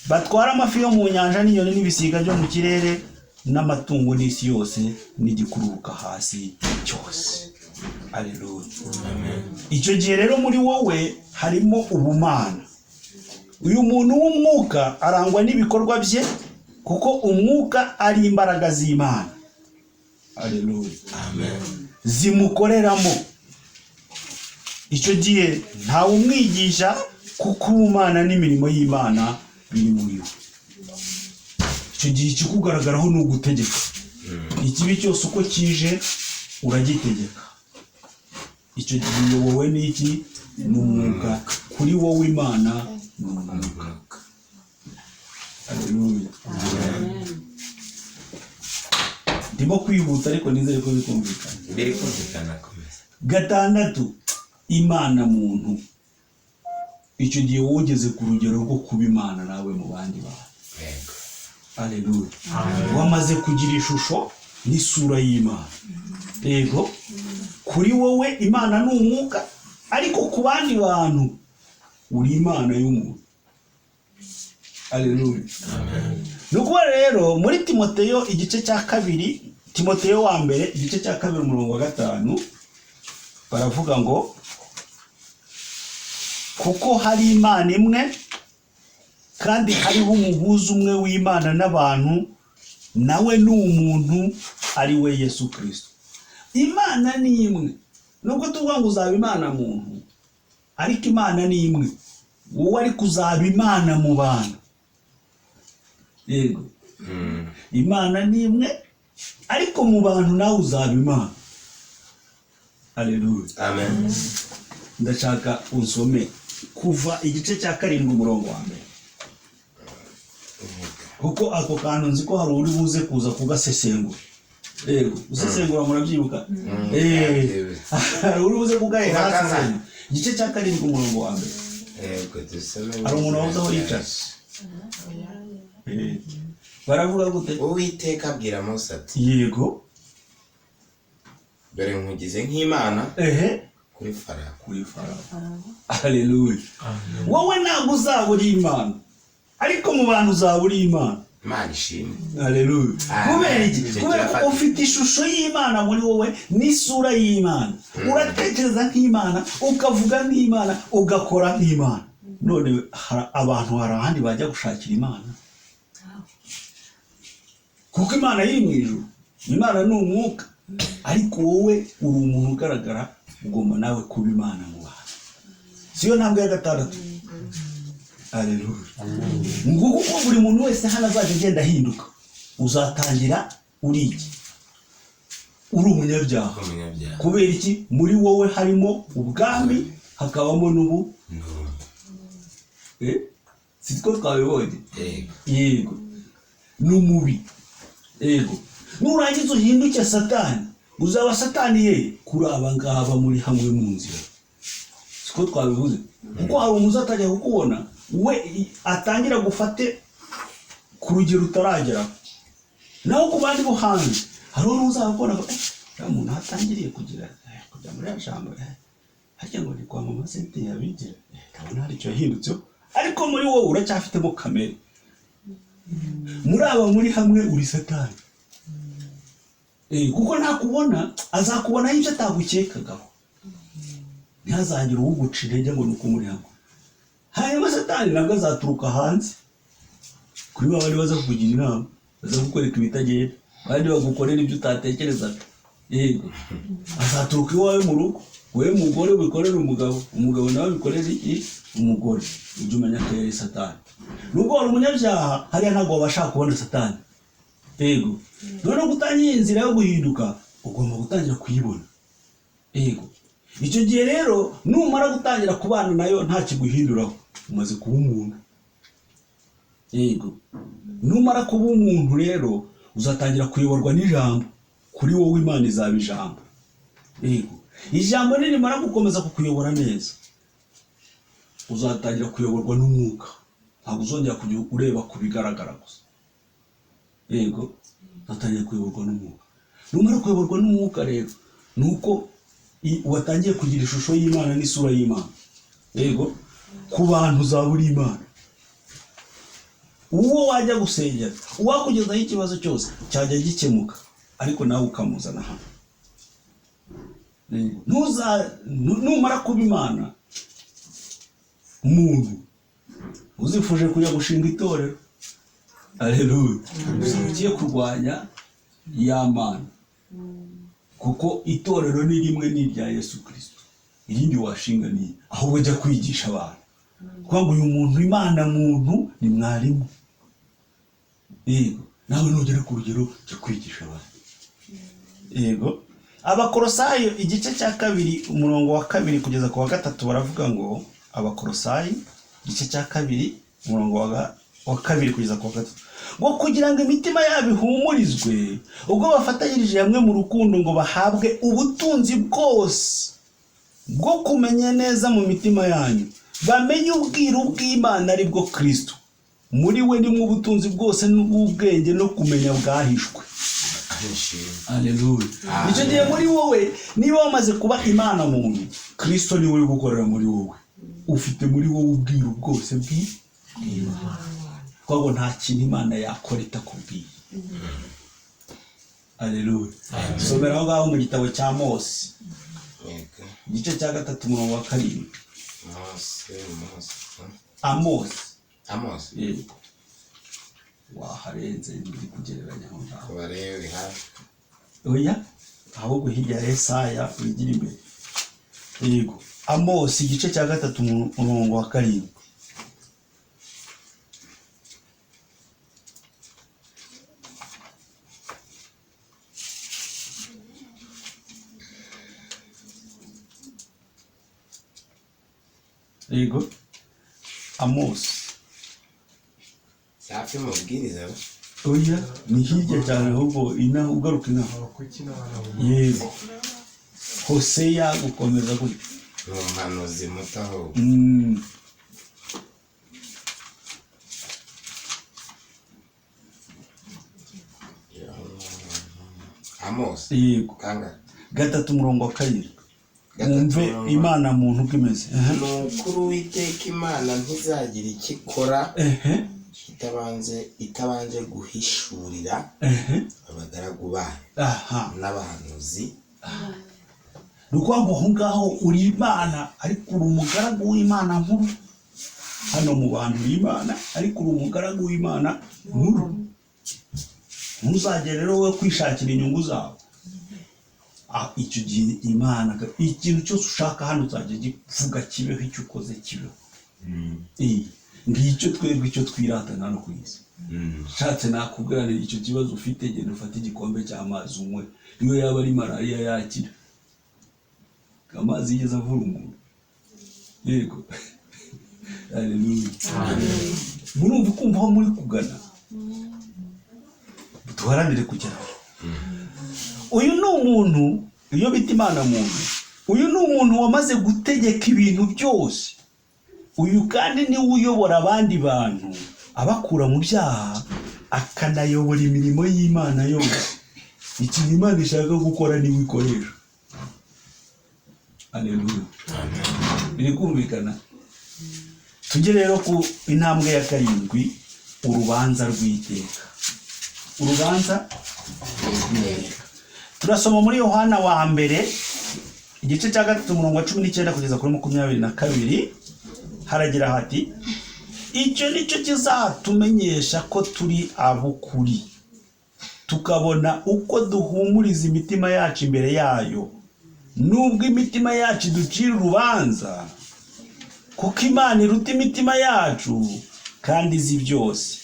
batwara amafi yo mu nyanja n'inyoni n'ibisiga byo mu kirere n'amatungo n'isi yose n'igikururuka hasi cyose. Aleluya. Icyo gihe rero muri wowe harimo ubumana. Uyu muntu w'umwuka arangwa n'ibikorwa bye, kuko umwuka ari imbaraga z'Imana. Aleluya. Amen. Zimukoreramo. Icyo gihe ntawe umwigisha, kuko ubumana n'imirimo y'Imana biri muri we. Icyo gihe ikikugaragaraho ni ugutegeka. Ikibi cyose uko kije uragitegeka. Icyo gihe uyobowe n'iki? N'umwuka. Kuri wowe Imana ni umwuka. Aleluya. Ndimo kwihuta ariko nizere ko bikumvikana. Biri kumvikana, komeza. 6, Imana muntu. Icyo gihe wowe ugeze ku rugero rwo kuba Imana nawe mu bandi bantu. Aleluya. Wamaze kugira ishusho n'isura y'Imana. Yego. Kuri wowe Imana ni umwuka, ariko ku bandi bantu uri Imana y'umuntu. Aleluya. Nuko rero muri Timoteyo igice cya 2, Timoteyo wa mbere igice cya 2 umurongo wa 5, baravuga ngo kuko hari Imana imwe kandi hariho umuhuza umwe w'Imana n'abantu, nawe ni umuntu ari we Yesu Kristo. Imana ni imwe. Nubwo tuvuga ngo uzaba Imana muntu, ariko Imana ni imwe. Wowe ariko uzaba Imana mu bantu. Yego. Imana ni imwe, ariko mu bantu nawe uzaba Imana. Aleluya. Amen. Ndashaka unsome kuva igice cya 7 umurongo wa mbere. Kuko ako kantu nzi ko hari uri buze kuza kugasesengura. Yego, usesengura murabyibuka. Hari uri buze kugahera hasi. Igice cya 7 umurongo wa mbere. Yego, dusome. Hari umuntu wabuze aho yicara. Baravuga gute? Uwiteka abwira Mose ati yego, dore nkugize nk'Imana kuri Farawo. Kuri Farawo. Aleluya. Wowe ntabwo uzaba uri Imana, ariko mu bantu uzaba uri Imana. Imana ishimwe. Aleluya. Kubera iki? Kubera ko ufite ishusho y'Imana muri wowe n'isura y'Imana. Uratekereza nk'Imana, ukavuga nk'Imana, ugakora nk'Imana. None abantu hari ahandi bajya gushakira Imana, kuko Imana iri mu ijuru. Imana ni umwuka, ariko wowe uri umuntu ugaragara, ugomba nawe kuba Imana mu bantu. Siyo ntambwe ya 6. Aleluya. Nguko uko buri muntu wese hano azajya agenda ahinduka. Uzatangira uri iki? Uri umunyabyaha. Umunyabyaha. Kubera iki? Muri wowe harimo ubwami, hakabamo n'ubu. Sitwo twabibonye. Yego. N'umubi. Yego. Nurangiza uhinduke Satani, uzaba Satani ye kuri aba ngaba muri hamwe mu nzira. Siko twabivuze. Kuko hari umuzi atajya kukubona, we atangira gufate ku rugero utaragera. Naho ku bandi bo hanze, hari uzabakubona ko umuntu atangiriye kugira kujya muri ya jambo, harya ngo ni kwa mama sente yabigira, ndabona hari icyo yahindutseho. Ariko muri wowe uracyafitemo kamere. Muri aba muri hamwe uri Satani. Kuko ntakubona, azakubonaho ibyo atagukekagaho. Ntihazagire uwuguca intege ngo ni uko muri hamwe. Hanyuma Satani nabwo azaturuka hanze kuri ba bandi baza kukugira inama, baza kukwereka ibitagenda, abandi bagukorera ibyo utatekerezaga. Yego, azaturuka iwawe mu rugo, wowe mugore wikorera umugabo, umugabo nawe bikorera iki? Umugore. Ujye umenya ko yari Satani. Nubwo wari umunyabyaha, hariya ntabwo wabasha kubona Satani. Yego, noneho gutangira inzira yo guhinduka, ugomba gutangira kuyibona. Yego, icyo gihe rero numara gutangira kubana nayo nta kiguhinduraho, umaze kuba umuntu. Yego, numara kuba umuntu rero uzatangira kuyoborwa n'ijambo. Kuri wowe Imana izaba ijambo. Yego, ijambo nirimara gukomeza kukuyobora neza, uzatangira kuyoborwa n'umwuka. Ntabwo uzongera kujya ureba ku bigaragara gusa. Yego, uzatangira kuyoborwa n'umwuka. Numara kuyoborwa n'umwuka rero, nuko watangiye kugira ishusho y'Imana n'isura y'Imana. Yego, ku bantu uzaba uri Imana. Uwo wajya gusengera, uwakugezaho ikibazo cyose cyajya gikemuka, ariko nawe ukamuzana hano. Numara kuba Imana umuntu, uzifuje kujya gushinga itorero, haleluya, ugiye kurwanya ya Mana, kuko itorero ni rimwe, ni irya Yesu Kristo. Irindi washinga ni ahubwo ujya kwigisha abantu. Kuko ngo uyu muntu Imana muntu ni mwarimu. Yego, nawe nugera ku rugero cyo kwigisha abantu. Yego, Abakorosayi igice cya 2 umurongo wa 2 kugeza ku wa 3 baravuga ngo, Abakorosayi igice cya 2 umurongo wa 2 kugeza ku wa 3, ngo kugira ngo imitima yabo ihumurizwe ubwo bafatanyirije hamwe mu rukundo, ngo bahabwe ubutunzi bwose bwo kumenya neza mu mitima yanyu, bamenye ubwiru bw'Imana ari bwo Kristo. Muri we nimwo ubutunzi bwose n'ubwenge no kumenya bwahishwe. Haleluya. Icyo gihe muri wowe niba wamaze kuba Imana muntu, Kristo niwe uri gukorera muri wowe. Ufite muri wowe ubwiru bwose bw'Imana. Kuko nta kintu Imana yakora itakubwiye. Haleluya. Somera aho ngaho mu gitabo cya Mose, igice cya 3 umurongo wa 7. Amos. Yego, waharenze ndi kugereranya aho ngaho. Barebe hafi. Oya, ahubwo hirya ya Yesaya wigira imbere. Yego, Amos igice cya 3 umurongo wa 7. Yego, Amos. Safi mubwiriza. Oya, ni hirya cyane ahubwo ina ugaruka ina. Yego, Hoseya gukomeza gutyo. Ni umuhanuzi muto ahubwo. Amos. Yego. Kangahe? 3 umurongo wa 7. Wumve Imana muntu uko imeze. Ni ukuri Uwiteka Imana ntizagira icyo ikora itabanje guhishurira abagaragu bayo n'abahanuzi. Ni ukuvuga ngo aho ngaho uri Imana, ariko uri umugaragu w'Imana nkuru. Hano mu bantu uri Imana, ariko uri umugaragu w'Imana nkuru. Ntuzagere rero wowe kwishakira inyungu zawe. Icyo gihe Imana, ikintu cyose ushaka hano uzajya givuga kibeho, icyo ukoze kibeho. Ngicyo twebwe icyo twiratana hano ku isi. Nshatse nakubwira nti icyo kibazo ufite, genda ufate igikombe cy'amazi unywe, niyo yaba ari malariya yakira. Amazi yigeze avura umuntu? Yego. Haleluya. Murumva ukumva aho muri kugana? Duharanire kugeraho. Uyu ni umuntu, iyo bita Imana muntu, uyu ni umuntu wamaze gutegeka ibintu byose. Uyu kandi niwe uyobora abandi bantu, abakura mu byaha, akanayobora imirimo y'Imana yose. Ikintu Imana ishaka gukora niwe ikoresha. Haleluya. Biri kumvikana? Tujye rero ku intambwe ya karindwi, urubanza rw'iteka. Urubanza rw'iteka. Turasoma muri Yohana wa mbere igice cya 3 umurongo wa 19 kugeza kuri 22, haragira hati: icyo nicyo kizatumenyesha ko turi ab'ukuri, tukabona uko duhumuriza imitima yacu imbere yayo, nubwo imitima yacu iducira urubanza, kuko Imana iruta imitima yacu kandi izi byose.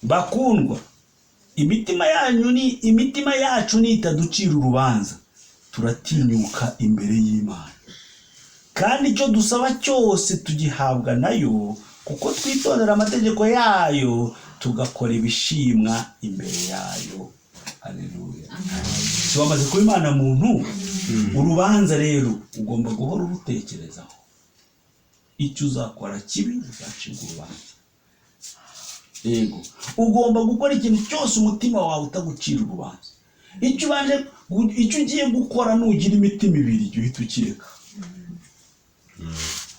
Bakundwa, imitima yanyu ni imitima yacu nitaducira urubanza, turatinyuka imbere y'Imana, kandi icyo dusaba cyose tugihabwa nayo, kuko twitondera amategeko yayo, tugakora ibishimwa imbere yayo. Haleluya. Si wamaze kuba Imana muntu? Urubanza rero ugomba guhora urutekerezaho. Icyo uzakora kibi uzacibwa urubanza. Yego, ugomba gukora ikintu cyose umutima wawe utagucira urubanza. Icyo ubanje, icyo ugiye gukora, nugira imitima ibiri, jya uhita ukireka.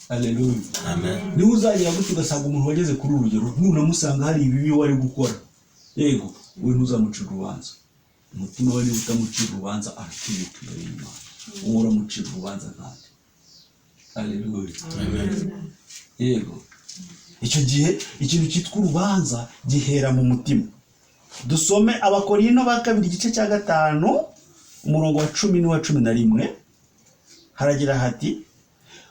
Haleluya. Amen. Niba uzagira gutyo ugasanga umuntu wageze kuri uru rugero, nunamusanga hari ibibi wari gukora, yego, we ntuzamucira urubanza. Umutima we niba utamucira urubanza, aratinyuka imbere y'Imana. Wowe uramucira urubanza nkande. Haleluya. Yego, icyo gihe ikintu cyitwa urubanza gihera mu mutima. Dusome Abakorinto ba kabiri igice cya 5 umurongo wa 10 n'uwa 11, haragira hati: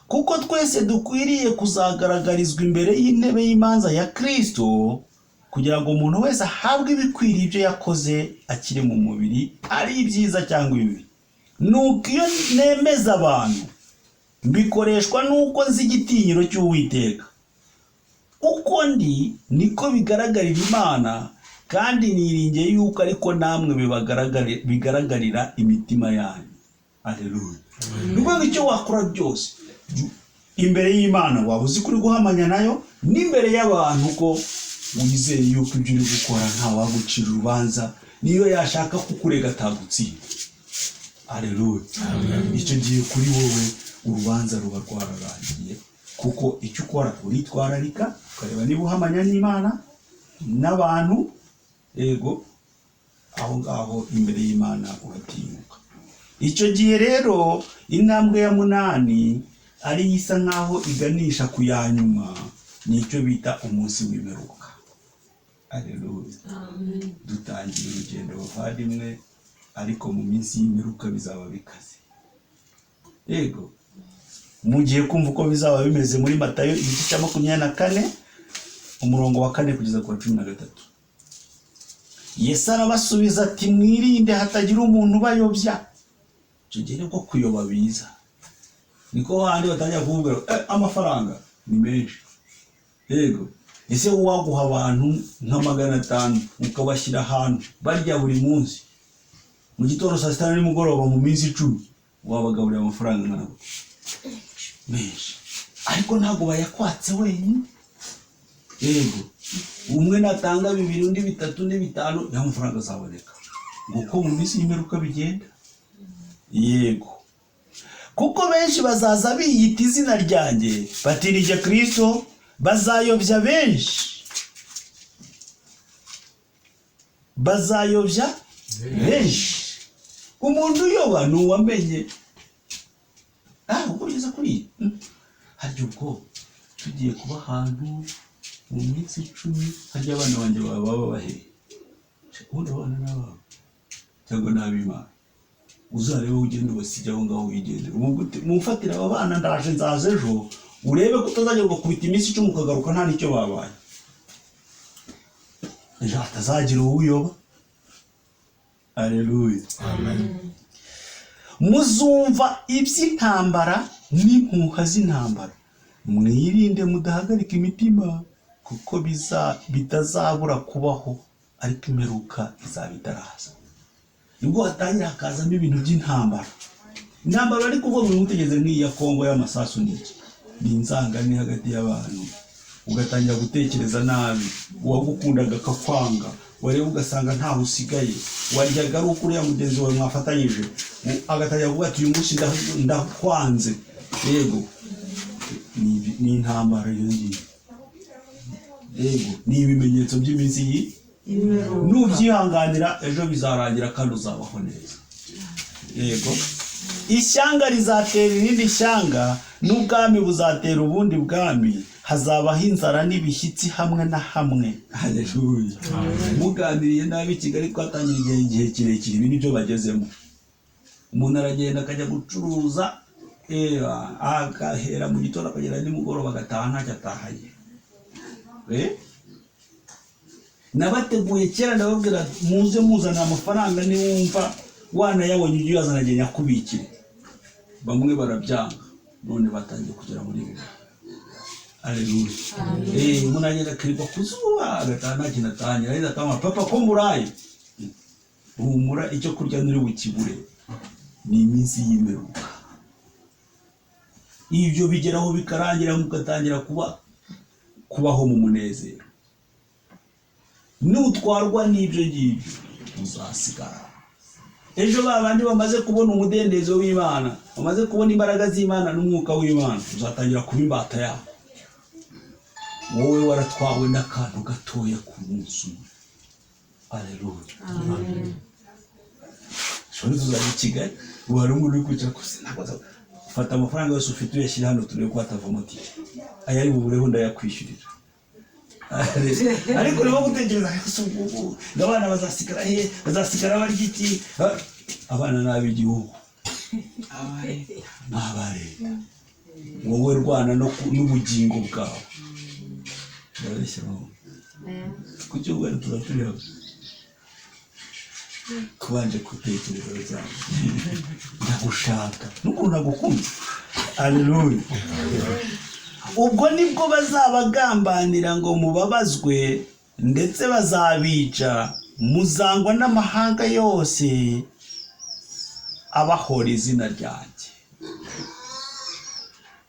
kuko twese dukwiriye kuzagaragarizwa imbere y'intebe y'imanza ya Kristo, kugira ngo umuntu wese ahabwe ibikwiriye ibyo yakoze akiri mu mubiri, ari ibyiza cyangwa ibibi. Nuko iyo nemeza abantu, mbikoreshwa nuko nzi igitinyiro cy'Uwiteka. Uko ndi niko bigaragarira Imana, kandi niringiye yuko ariko namwe bigaragarira imitima yanyu. Haleluya. Ni ukuvuga icyo wakora byose imbere y'Imana waba uzi kuri guhamanya nayo, n'imbere y'abantu ko wizeye yuko ibyo uri gukora nta wagucira urubanza, niyo yashaka kukurega atagutsinda. Haleluya. Icyo gihe kuri wowe urubanza ruba rwararangiye, kuko icyo ukora uritwararika, ukareba niba uhamanya n'Imana n'abantu. Yego, aho ngaho imbere y'Imana uratinyuka. Icyo gihe rero intambwe ya 8 ari isa nkaho iganisha ku ya nyuma, nicyo bita umunsi w'imperuka. Haleluya. Dutangiye urugendo bavandimwe, ariko mu minsi y'imperuka bizaba bikaze. Yego, mugiye kumva uko bizaba bimeze muri Matayo igice cya 24 umurongo wa 4 kugeza ku wa 13. Yesu arabasubiza ati: mwirinde hatagira umuntu ubayobya. Icyo gihe nibwo kuyoba biza, niko handi batangira kuvuga amafaranga ni menshi. Yego, ese waguha abantu nka 500 ukabashyira ahantu barya buri munsi, mu gitondo, saa sita na nimugoroba, mu minsi 10 wabagaburira amafaranga angana gute? Menshi. Ariko ntabwo bayakwatse wenyine. Yego, umwe natanga 2, undi 3, undi 5, ya mafaranga azaboneka. Nguko mu minsi y'imperuka bigenda. Yego, kuko benshi bazaza biyita izina ryanjye, bati ni jye Kristo, bazayobya benshi. Bazayobya benshi. Umuntu uyoba ni uwamenye. Ubwo bigeze kuri harya ubwo tugiye kuba ahantu mu minsi 10, harya abana banjye baba babahe? Ubundi abana n'ababo cyangwa n'ab'Imana, uzarebe ugende ubasige aho ngaho wigendere. Mufatire aba bana, ndaje nzaza ejo, Urebe ko utazajya ugakubita iminsi 10 ukagaruka nta nicyo babaye. Ejo hatazagira uwuyoba. Haleluya. Amen. Muzumva iby'intambara n'impuha z'intambara, mwirinde mudahagarika imitima, kuko bitazabura kubaho, ariko imperuka izaba itaraza. Nibwo hatangira hakazamo ibintu by'intambara. Intambara ariko ubwo mutegeze nk'iya Kongo y'amasasu n'iki, ni inzangane hagati y'abantu, ugatangira gutekereza nabi, uwagukundaga akakwanga, wareba ugasanga ntaho usigaye, waryaga ari uko uriya mugenzi wawe mwafatanyije, agatangira kuvuga ati uyu munsi ndakwanze. Yego, ni intambara iyo ngiyo. Yego, ni ibimenyetso by'iminsi iyi. Nubyihanganira ejo bizarangira kandi uzabaho neza. Yego, ishyanga rizatera irindi shyanga, n'ubwami buzatera ubundi bwami, hazabaho inzara n'ibishyitsi hamwe na hamwe. Haleluya. Muganiriye nabi Kigali twatangiye igihe kirekire, ibi nibyo bagezemo. Umuntu aragenda akajya gucuruza, agahera mu gitondo akagera nimugoroba agataha ntacyo atahanye. Nabateguye kera ndababwira muze muzana amafaranga, niwumva wanayabonye ujye uyazana agenda akubikire. Bamwe barabyanga, none batangiye kugera muri ibi. Haleluya. Umuntu agenda akirirwa ku zuba agataha nta kintu atahanye, ariko akama papa ko muraye, humura icyo kurya nturi bukibure. Ni iminsi y'imperuka. Ibyo bigeraho bikarangira, mugatangira kubaho mu munezero. Nutwarwa n'ibyo ngibyo uzasigara. Ejo babandi bamaze kubona umudendezo w'Imana, bamaze kubona imbaraga z'Imana n'umwuka w'Imana, uzatangira kuba imbata yabo. Wowe waratwawe n'akantu gatoya ku munsi umwe. Haleluya. Amen. Shobora tuzajya i Kigali, wari umuntu uri kwicara gusa ntabwo fata amafaranga yose ufite uyashyira hano turebe ko hatavamo tike. Aya ari bubureho ndayakwishyurira. Ariko urimo gutekereza ngo abana bazasigara he, bazasigara barya iki? Abana ni ab'igihugu, ni aba leta. Wowe rwana n'ubugingo bwawe. Ndabeshya mama, ku cyumweru tuba turi hamwe, kubanje gutekereza cyane, ndagushaka n'ukuntu nagukunze. Haleluya. Ubwo nibwo bazabagambanira ngo mubabazwe, ndetse bazabica, muzangwa n'amahanga yose abahora izina ryanjye.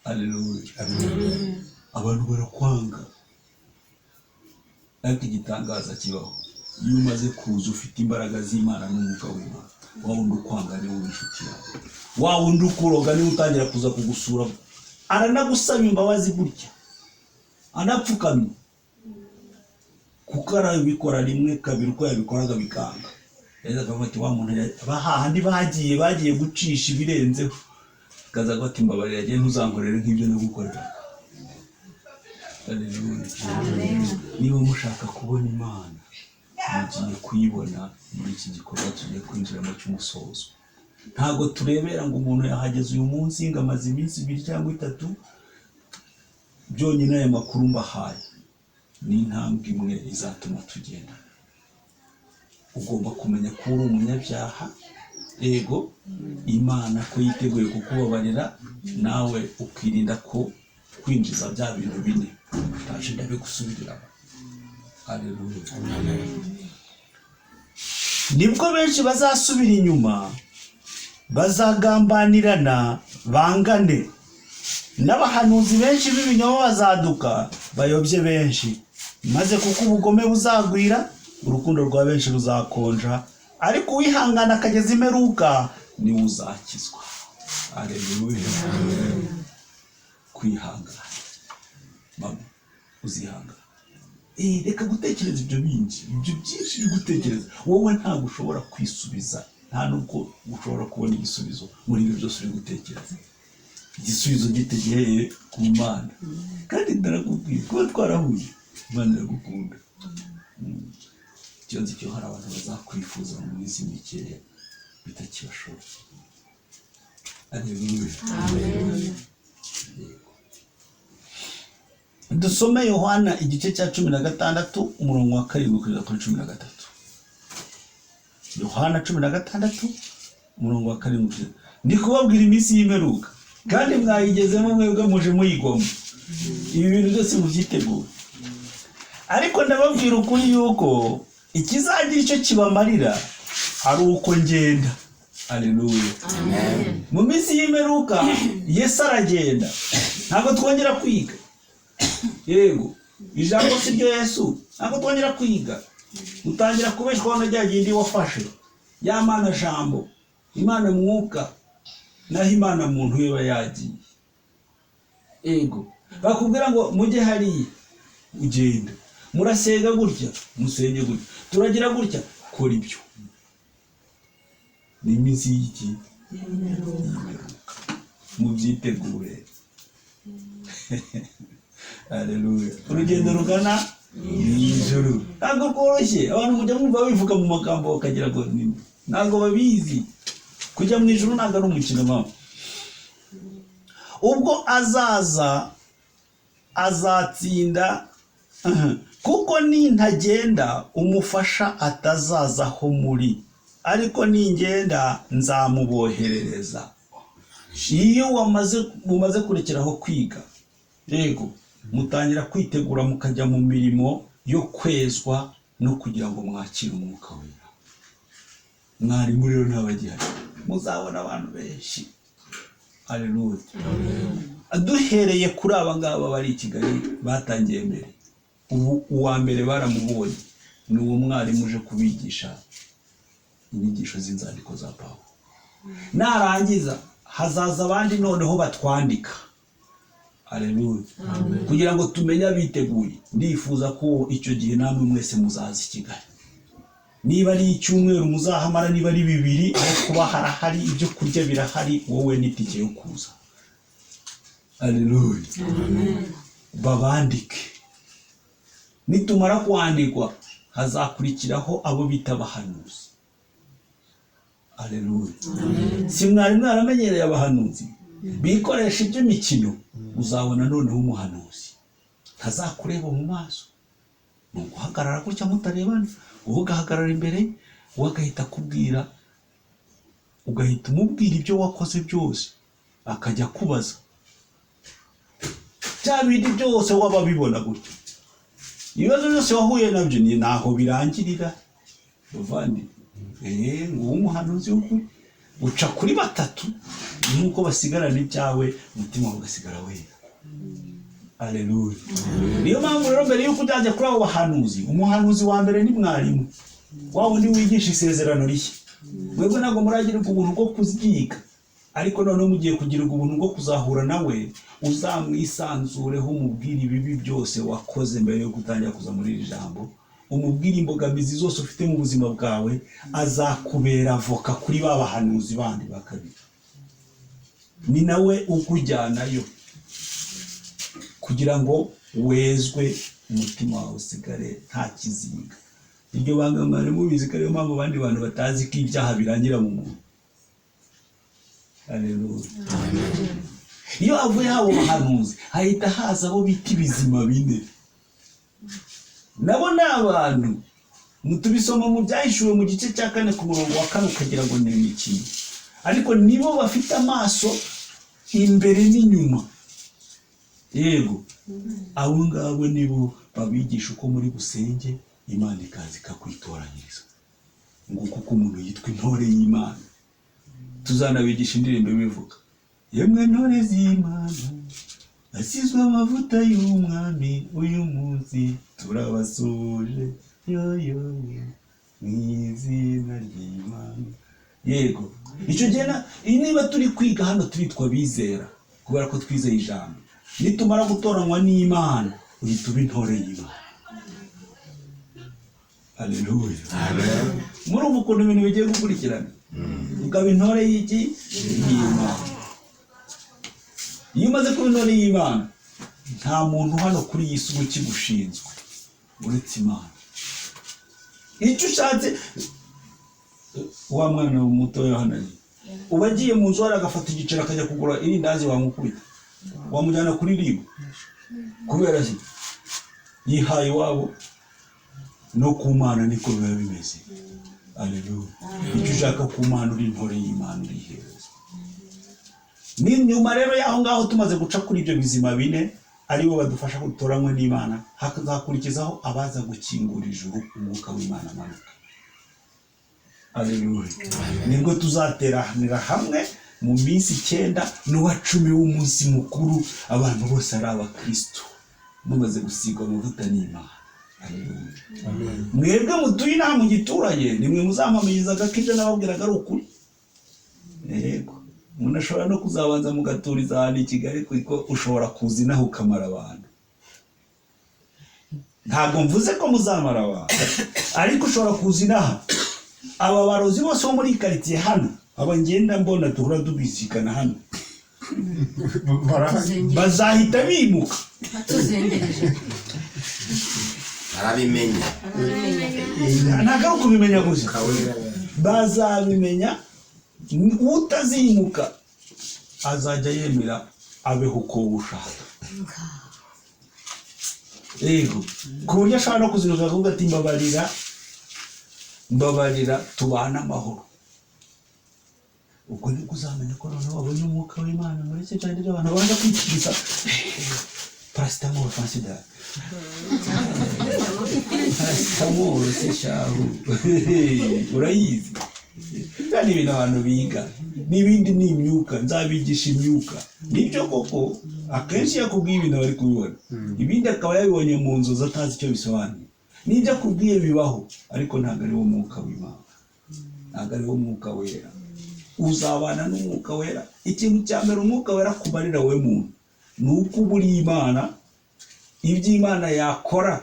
Haleluya. Abantu barakwanga, ariko igitangaza kibaho iyo umaze kuza ufite imbaraga z'Imana n'umwuka w'Imana, wa wundi ukwanga niwe inshuti yawe, wa wundi ukuroga niwe utangira kuza kugusura, aranagusaba imbabazi gutya anapfukamye, kuko arabikora rimwe kabiri uko yabikoraga bikanga. Rero akavuga ati wa muntu hahandi bagiye gucisha ibirenzeho, akaza ati mbabarira agiye ntuzankorere nk'ibyo nagukorera. Niba mushaka kubona Imana, mugiye kuyibona muri iki gikorwa tugiye kwinjiramo cy'umusozo. Ntabwo turebera ngo umuntu yahageze uyu munsi ngo amaze iminsi 2 cyangwa 3 byonyine. Aya makuru mbahaye ni intambwe imwe izatuma tugenda. Ugomba kumenya ko uri umunyabyaha, yego, Imana ko yiteguye kukubabarira, nawe ukirinda ko kwinjiza bya bintu bine. Ndaje ndabigusubiriramo. Haleluya. Nibwo benshi bazasubira inyuma, bazagambanirana bangane, n'abahanuzi benshi b'ibinyoma bazaduka bayobye benshi, maze kuko ubugome buzagwira, urukundo rwa benshi ruzakonja, ariko uwihangana akageza imperuka niwe uzakizwa. Haleluya. Kwihangana, mama, uzihangana. Reka gutekereza ibyo bindi, ibyo byinshi uri gutekereza wowe ntabwo ushobora kwisubiza, nta nubwo ushobora kubona igisubizo muri ibyo byose uri gutekereza. Igisubizo gitegereye ku Mana. Kandi ndarakubwiye kuba twarahuye, Imana iragukunda. Icyo nzi cyo hari abantu bazakwifuza mu minsi mikeya bitakibashobora. Haleluya. Amen. Dusome Yohana igice cya 16 umurongo wa 7 kugeza kuri 13. Yohana 16 umurongo wa 7. Ndi kubabwira iminsi y'imperuka kandi mwayigezemo mwebwe muje muyigoma. Ibi bintu byose mubyitegure. Ariko ndababwira ukuri yuko ikizagira icyo kibamarira ari uko ngenda. Haleluya. Amen. Mu minsi y'imperuka Yesu aragenda, ntabwo twongera kwiga. Yego, ijambo si ryo Yesu, ntabwo twongera kwiga. Utangira kubeshwaho na rya gindi wafashe ya Mana jambo, Imana mwuka, naho Imana muntu iba yagiye. Yego, bakubwira ngo mujye hariya ugenda, murasenga gutya musenge gutya, turagira gutya, kora ibyo. Ni iminsi y'iki? Y'imperuka. Mubyitegure. Haleluya. Urugendo rugana mu ijuru ntabwo rworoshye. Abantu mujya mwumva bivuga mu magambo bakagira ngo ntabwo babizi. Kujya mu ijuru ntabwo ari umukino mama. Ubwo azaza azatsinda, kuko nintagenda umufasha atazaza aho muri, ariko ningenda nzamuboherereza. Iyo mumaze kurekeraho kwiga, yego, mutangira kwitegura mukajya mu mirimo yo kwezwa no kugira ngo mwakire umwuka wera. Mwarimu rero ntabagihari, muzabona abantu benshi. Haleluya. Duhereye kuri aba ngaba bari i Kigali batangiye mbere, ubu uwa mbere baramubonye ni uwo mwarimu uje kubigisha inyigisho z'inzandiko za Pawulo. Narangiza hazaza abandi noneho batwandika. Haleluya. Kugira ngo tumenye abiteguye. Ndifuza ko icyo gihe namwe mwese muzaza i Kigali. Niba ari icyumweru muzahamara, niba ari 2, aho kuba harahari, ibyo kurya birahari, wowe n'itike yo kuza. Haleluya. Babandike. Nitumara kwandikwa hazakurikiraho abo bita abahanuzi. Haleluya. Si mwari mwaramenyereye abahanuzi bikoresha iby'imikino, uzabona noneho umuhanuzi ntazakureba mu maso. Ni uguhagarara gutya mutarebana, wowe ugahagarara imbere, wowe agahita akubwira, ugahita umubwira ibyo wakoze byose, akajya akubaza bya bindi byose waba bibona gutya. Ibibazo byose wahuye nabyo ni naho birangirira. Bavandi, nguwo umuhanuzi w'ukuri uca kuri 3, nuko basigarana ibyawe, umutima wawe ugasigara wera. Haleluya. Niyo mpamvu rero mbere yuko ujya kuri abo bahanuzi, umuhanuzi wa mbere ni mwarimu wa wundi wigisha isezerano rishya. Mwebwe ntabwo muragirwa ubuntu bwo kuzyiga, ariko noneho mugiye kugirirwa ubuntu bwo kuzahura nawe, uzamwisanzureho umubwire ibibi byose wakoze mbere yo gutangira kuza muri iri jambo, umubwire imbogamizi zose ufite mu buzima bwawe, azakubera avoka kuri ba bahanuzi bandi ba kabiri. Ni nawe ukujyanayo kugira ngo wezwe, umutima wawe usigare nta kizinga. Iryo banga mwari mubizi ko ariyo mpamvu abandi bantu batazi ko ibyaha birangira mu muntu. Haleluya. Iyo avuye abo bahanuzi hahita haza abo bita ibizima 4. Nabo ni abantu. Mutubisoma mu byahishuwe mu gice cya 4 ku murongo wa 4 ukagira ngo ni imikino, ariko nibo bafite amaso imbere n'inyuma. Yego, abo ngabo nibo babigisha uko muri busenge, Imana ikaza ikakwitoranyiriza. Ngo kuko umuntu yitwa intore y'Imana. Tuzanabigisha indirimbo bivuga, yemwe ntore z'Imana asizwe amavuta y'umwami, uyu munsi turabasuje yo yo mu izina ry'Imana. Yego, icyo gihe niba turi kwiga hano turitwa bizera kubera ko twizeye ijambo. Nitumara gutoranywa n'Imana uhita uba intore y'Imana. Haleluya. Muri ubu ukuntu ibintu bigiye gukurikirana, ukaba intore y'iki? Y'Imana. Iyo umaze kuba intore y'Imana, nta muntu hano kuri iyi si uba ukigushinzwe uretse Imana. Icyo ushatse, wa mwana muto Yohana uba agiye mu nzu agafata igiceri akajya kugura irindazi, wamukubita, wamujyana kuri ribu. Kubera iki? Yihaye iwabo. No ku Mana niko biba bimeze. Aleluya. Icyo ushaka ku Mana, uri intore y'Imana, urihereza. Ni nyuma rero y'aho ngaho tumaze guca kuri ibyo bizima bine, aribo badufasha gutoranywa n'Imana, hakazakurikizaho abaza gukingura ijuru, umwuka w'Imana amanuka. Aleluya. Nibwo tuzateranira hamwe mu minsi 9 n'uwa 10 w'umunsi mukuru, abantu bose ari abakristo mumaze gusigwa amavuta n'Imana. Aleluya. Mwebwe mutuye inaha mu giturage, nimwe muzampamirizaga ko ibyo nababwiraga ari ukuri. Yego, umuntu ashobora no kuzabanza mugaturiza ahantu i Kigali, kuko ushobora kuza inaha ukamara abantu. Ntabwo mvuze ko muzamara abantu, ariko ushobora kuza inaha. Aba barozi bose bo muri karitsiye hano, aba ngenda mbona duhora tubisikana hano, bazahita bimuka. Barabimenya. Ntabwo ari ukubimenya gusa, bazabimenya. Utazimuka azajya yemera abeho uko ushaka. Yego, ku buryo ashobora no kuziruka akavuga ati mbabarira, mbabarira, tubane amahoro. Ubwo nibwo uzamenya ko noneho wabonye umwuka w'Imana. Muri icyo cyane abantu babanza kwikiriza paracetamol, fansida paracetamol se shahu urayizi. Kandi ibintu abantu biga n'ibindi ni imyuka, nzabigisha imyuka. Nibyo koko akenshi yakubwiye ibintu bari kubibona, ibindi akaba yabibonye mu nzozi atazi icyo bisobanuye. N'ibyo akubwiye bibaho, ariko ntabwo ari wo mwuka w'Imana, ntabwo ari wo mwuka wera. Uzabana n'umwuka wera. Ikintu cya mbere umwuka wera kubarira we muntu ni uko uba uri Imana. Ibyo Imana yakora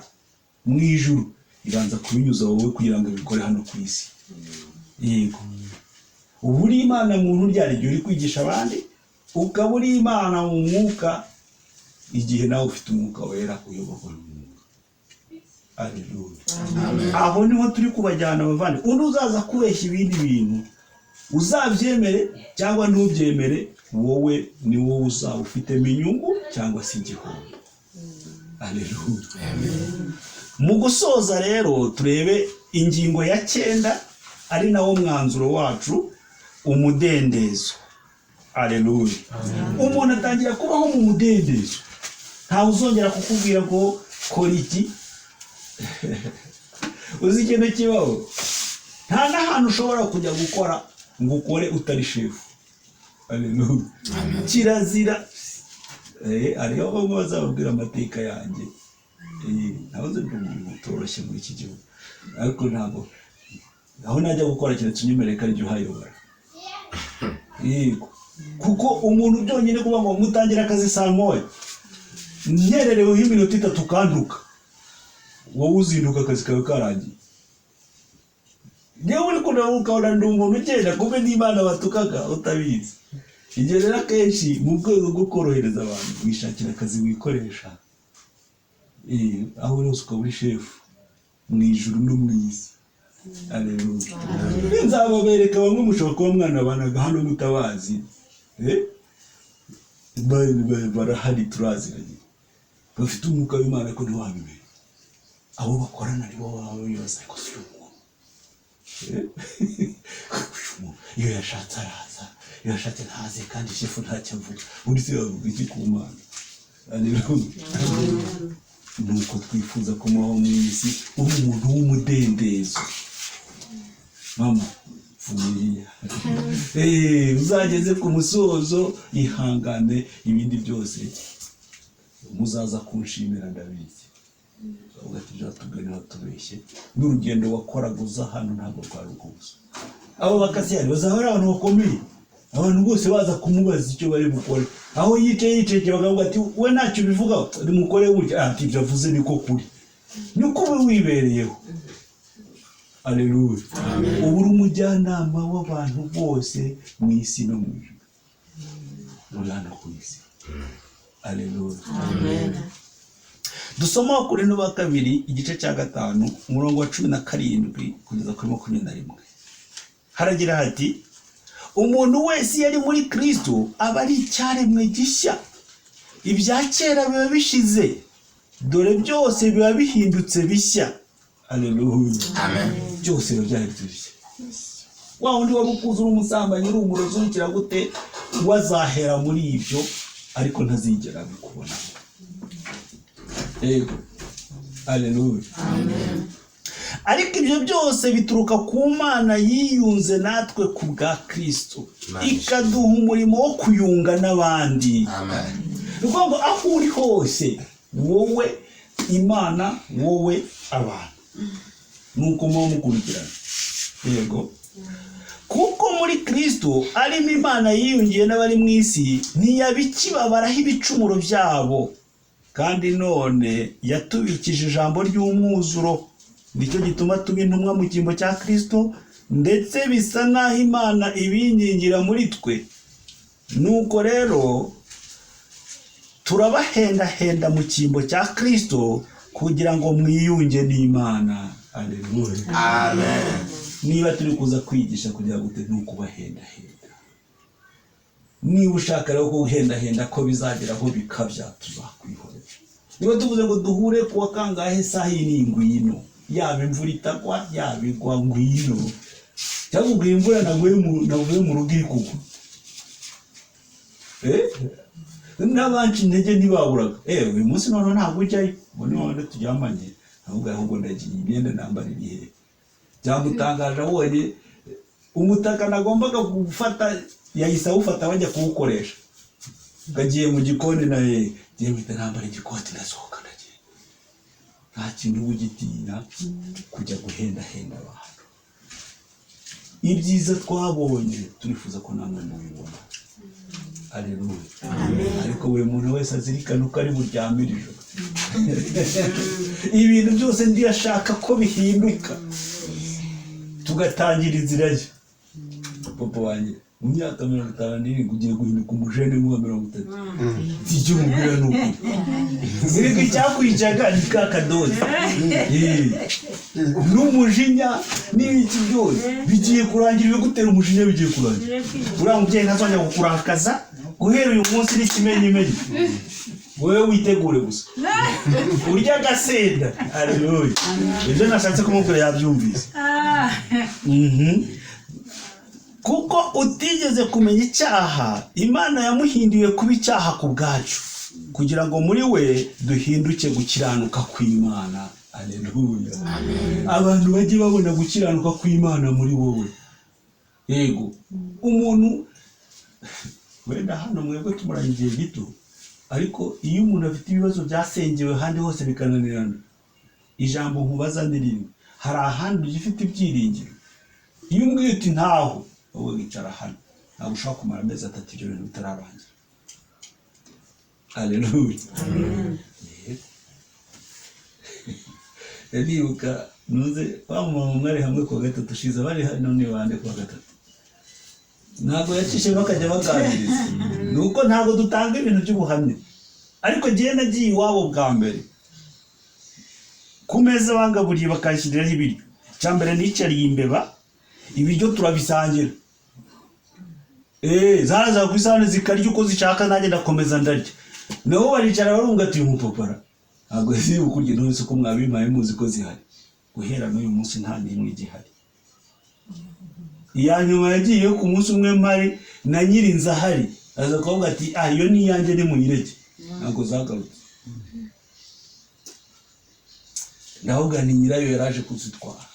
mu ijuru ibanza kubinyuza wowe kugira ngo ibikore hano ku isi. Yego, uba uri Imana muntu ryari igihe uri kwigisha abandi, ukaba uri Imana mu mwuka igihe nawe ufite umwuka wera uyoborwa n'umwuka. Aleluya. Aho niho turi kubajyana abavandi. Undi uzaza kubeshya ibindi bintu, uzabyemere cyangwa ntubyemere, wowe ni wowe uzaba ufitemo inyungu cyangwa se igihombo. Aleluya. Mu gusoza rero turebe ingingo ya 9, ari nawo mwanzuro wacu, umudendezo. Aleluya. Umuntu atangira kubaho mu mudendezo, ntawe uzongera kukubwira ngo kora iki. Uzi ikintu kibaho? Nta n'ahantu ushobora kujya gukora ngo ukore utari shefu. Aleluya. Kirazira. Hariho bamwe bazababwira amateka yanjye. Nahoze ndi umuntu utoroshye muri iki gihugu, ariko ntabwo aho najya gukora keretse unyemereye ko ari jye uhayobora. Yego, kuko umuntu byonyine kuba ngo mutangira akazi saa 1, nkerereweho iminota 3 ukantuka, wowe uzinduka akazi kawe karangiye. Niba uri kureba ukabona ndi umuntu ugenda kumbe n'Imana batukaga utabizi. Igihe rero akenshi mu rwego rwo korohereza abantu, wishakira akazi wikoresha, aho uri hose ukaba uri shefu mu ijuru no mu isi. Aleluya. Nzababereka bamwe mushobora kuba mwanabanaga hano mutabazi. Barahari turaziranye, bafite umwuka w'Imana ko ntiwabimenya. Abo bakorana nibo baba bibaza ariko si umuntu. Iyo yashatse araza, iyo yashatse ntaze, kandi shefu ntacyo avuga. Undi se yavuga iki ku Mana? Aleluya. Nuko twifuza ko mubaho mu isi uri umuntu w'umudendezo. Mama vumilia, uzageze ku musozo, ihangane, ibindi byose muzaza kunshimira ndabizi. Uvuga ati byatugani batubeshye, n'urugendo wakoraga uza hano ntabwo rwari rwuzuye. Abo bakasiyani bazahora abantu bakomeye, abantu bose baza kumubaza icyo bari bukore. Aho yicaye yicaye bakavuga ati we ntacyo bivuga, nimukore gutya. Ati ibyo avuze niko kuri, niko ube wibereyeho. Aleluya. Ubu uri umujyanama w'abantu bose mu isi no mu ijuru, uri hano ku isi. Aleluya. Dusoma Abakorinto ba kabiri igice cya 5 umurongo wa 17 kugeza kuri 21. Haragira hati umuntu wese iyo ari muri Kristo aba ari icyaremwe gishya, Ibya kera biba bishize, dore byose biba bihindutse bishya. Aleluya. Byose biba byahindutse bishya. Wa wundi wari ukuze uri umusambanyi, uri umurozi, urikira gute, wazahera muri ibyo, ariko ntazigera abikubona. Yego. Aleluya. Ariko ibyo byose bituruka ku Mana yiyunze natwe ku bwa Kristo, ikaduha umurimo wo kuyunga n'abandi. Ni ukuvuga ngo aho uri hose, wowe Imana, wowe abantu, nuko muba mukurikirana. Yego. Kuko muri Kristo arimo Imana yiyungiye n'abari mu isi, ntiyabikibabaraho ibicumuro byabo, kandi none yatubikije ijambo ry'umwuzuro. Nicyo gituma tuba intumwa mu cyimbo cya Kristo, ndetse bisa n'aho Imana ibingingira muri twe. Nuko rero turabahendahenda mu cyimbo cya Kristo, kugira ngo mwiyunge n'Imana. Aleluya. Amen. Niba turi kuza kwigisha kugira ngo ni ukubahendahenda. Niba ushaka rero kuhendahenda ko bizagera aho bikabya, tuzakwihorera. Niba tuvuze ngo duhure kuwa kangahe saha iyi ngwino, yaba imvura itagwa, yaba igwa, ngwino. Cyangwa ubwo imvura naguye mu rugo iri kugwa, n'abanci intege ntibaburaga. Uyu munsi noneho ntabwo ujyayo, ngo none turyamanye, ahubwo ndagiye, imyenda nambara ibihe. Byamutangaje abonye umutaka nagombaga gufata, yahise awufata bajya kuwukoresha. Ngagiye mu gikoni naye ngiye mpita nambara igikoti ndasohoka ndagiye. Nta kintu uba ugitinya kujya guhendahenda abantu. Ibyiza twabonye turifuza ko namwe mubibona. Aleluya. Ariko buri muntu wese azirikana uko ari buryamire ijoro. Ibintu byose ndiyashaka ko bihinduka, tugatangira inzira ye. Papa wanjye mu myaka 57 ugiye guhinduka umujene nk'uwa 30. Icyo mubwira ni ukuri. Erega icyakwicaga ni ka kadozi n'umujinya n'ibiki byose bigiye kurangira. Ibigutera umujinya bigiye kurangira. Uriya mubyeyi ntazongera kukurakaza guhera uyu munsi n'ikimenyimenyi. Wowe witegure gusa urya agasenda. Aleluya. Ibyo nashatse kumubwira yabyumvise. Kuko utigeze kumenya icyaha, Imana yamuhinduye kuba icyaha ku bwacu, kugira ngo muri we duhinduke gukiranuka kw'Imana. Aleluya. Abantu bajye babona gukiranuka kw'Imana muri wowe. Yego. Umuntu wenda hano mwebwe tumuranye igihe gito, ariko iyo umuntu afite ibibazo byasengewe ahandi hose bikananirana, ijambo nkubaza ni rimwe: hari ahandi ugifite ibyiringiro? Iyo umbwiye uti ntaho, wowe wicara hano, ntabwo ushobora kumara amezi 3 ibyo bintu bitararangira. Aleluya. Ndibuka nuze wa mama mwari hamwe kuwa gatatu ushize, bari hano ni bande kuwa gatatu, ntabwo yacishe bakajya baganiriza. Nuko ntabwo dutanga ibintu by'ubuhamya, ariko ngiye nagiye iwabo bwa mbere, ku meza bangaburiye bakanshyiriraho ibiryo. Icya mbere nicariye imbeba, ibiryo turabisangira. Zaraza ku isahani zikarya uko zishaka, nanjye ndakomeza ndarya. Nabo baricara barumva ati uyu mupapara ntabwo ziri bukurye, none ko mwabimpaye muzi ko zihari. Guhera n'uyu munsi nta n'imwe igihari. Iya nyuma yagiye ku munsi umwe mpari na nyirinzu ahari, aza kuvuga ati iyo ni iyanjye nimuyireke. Ntabwo zagarutse. Ndavuga ni nyirayo yaraje kuzitwara.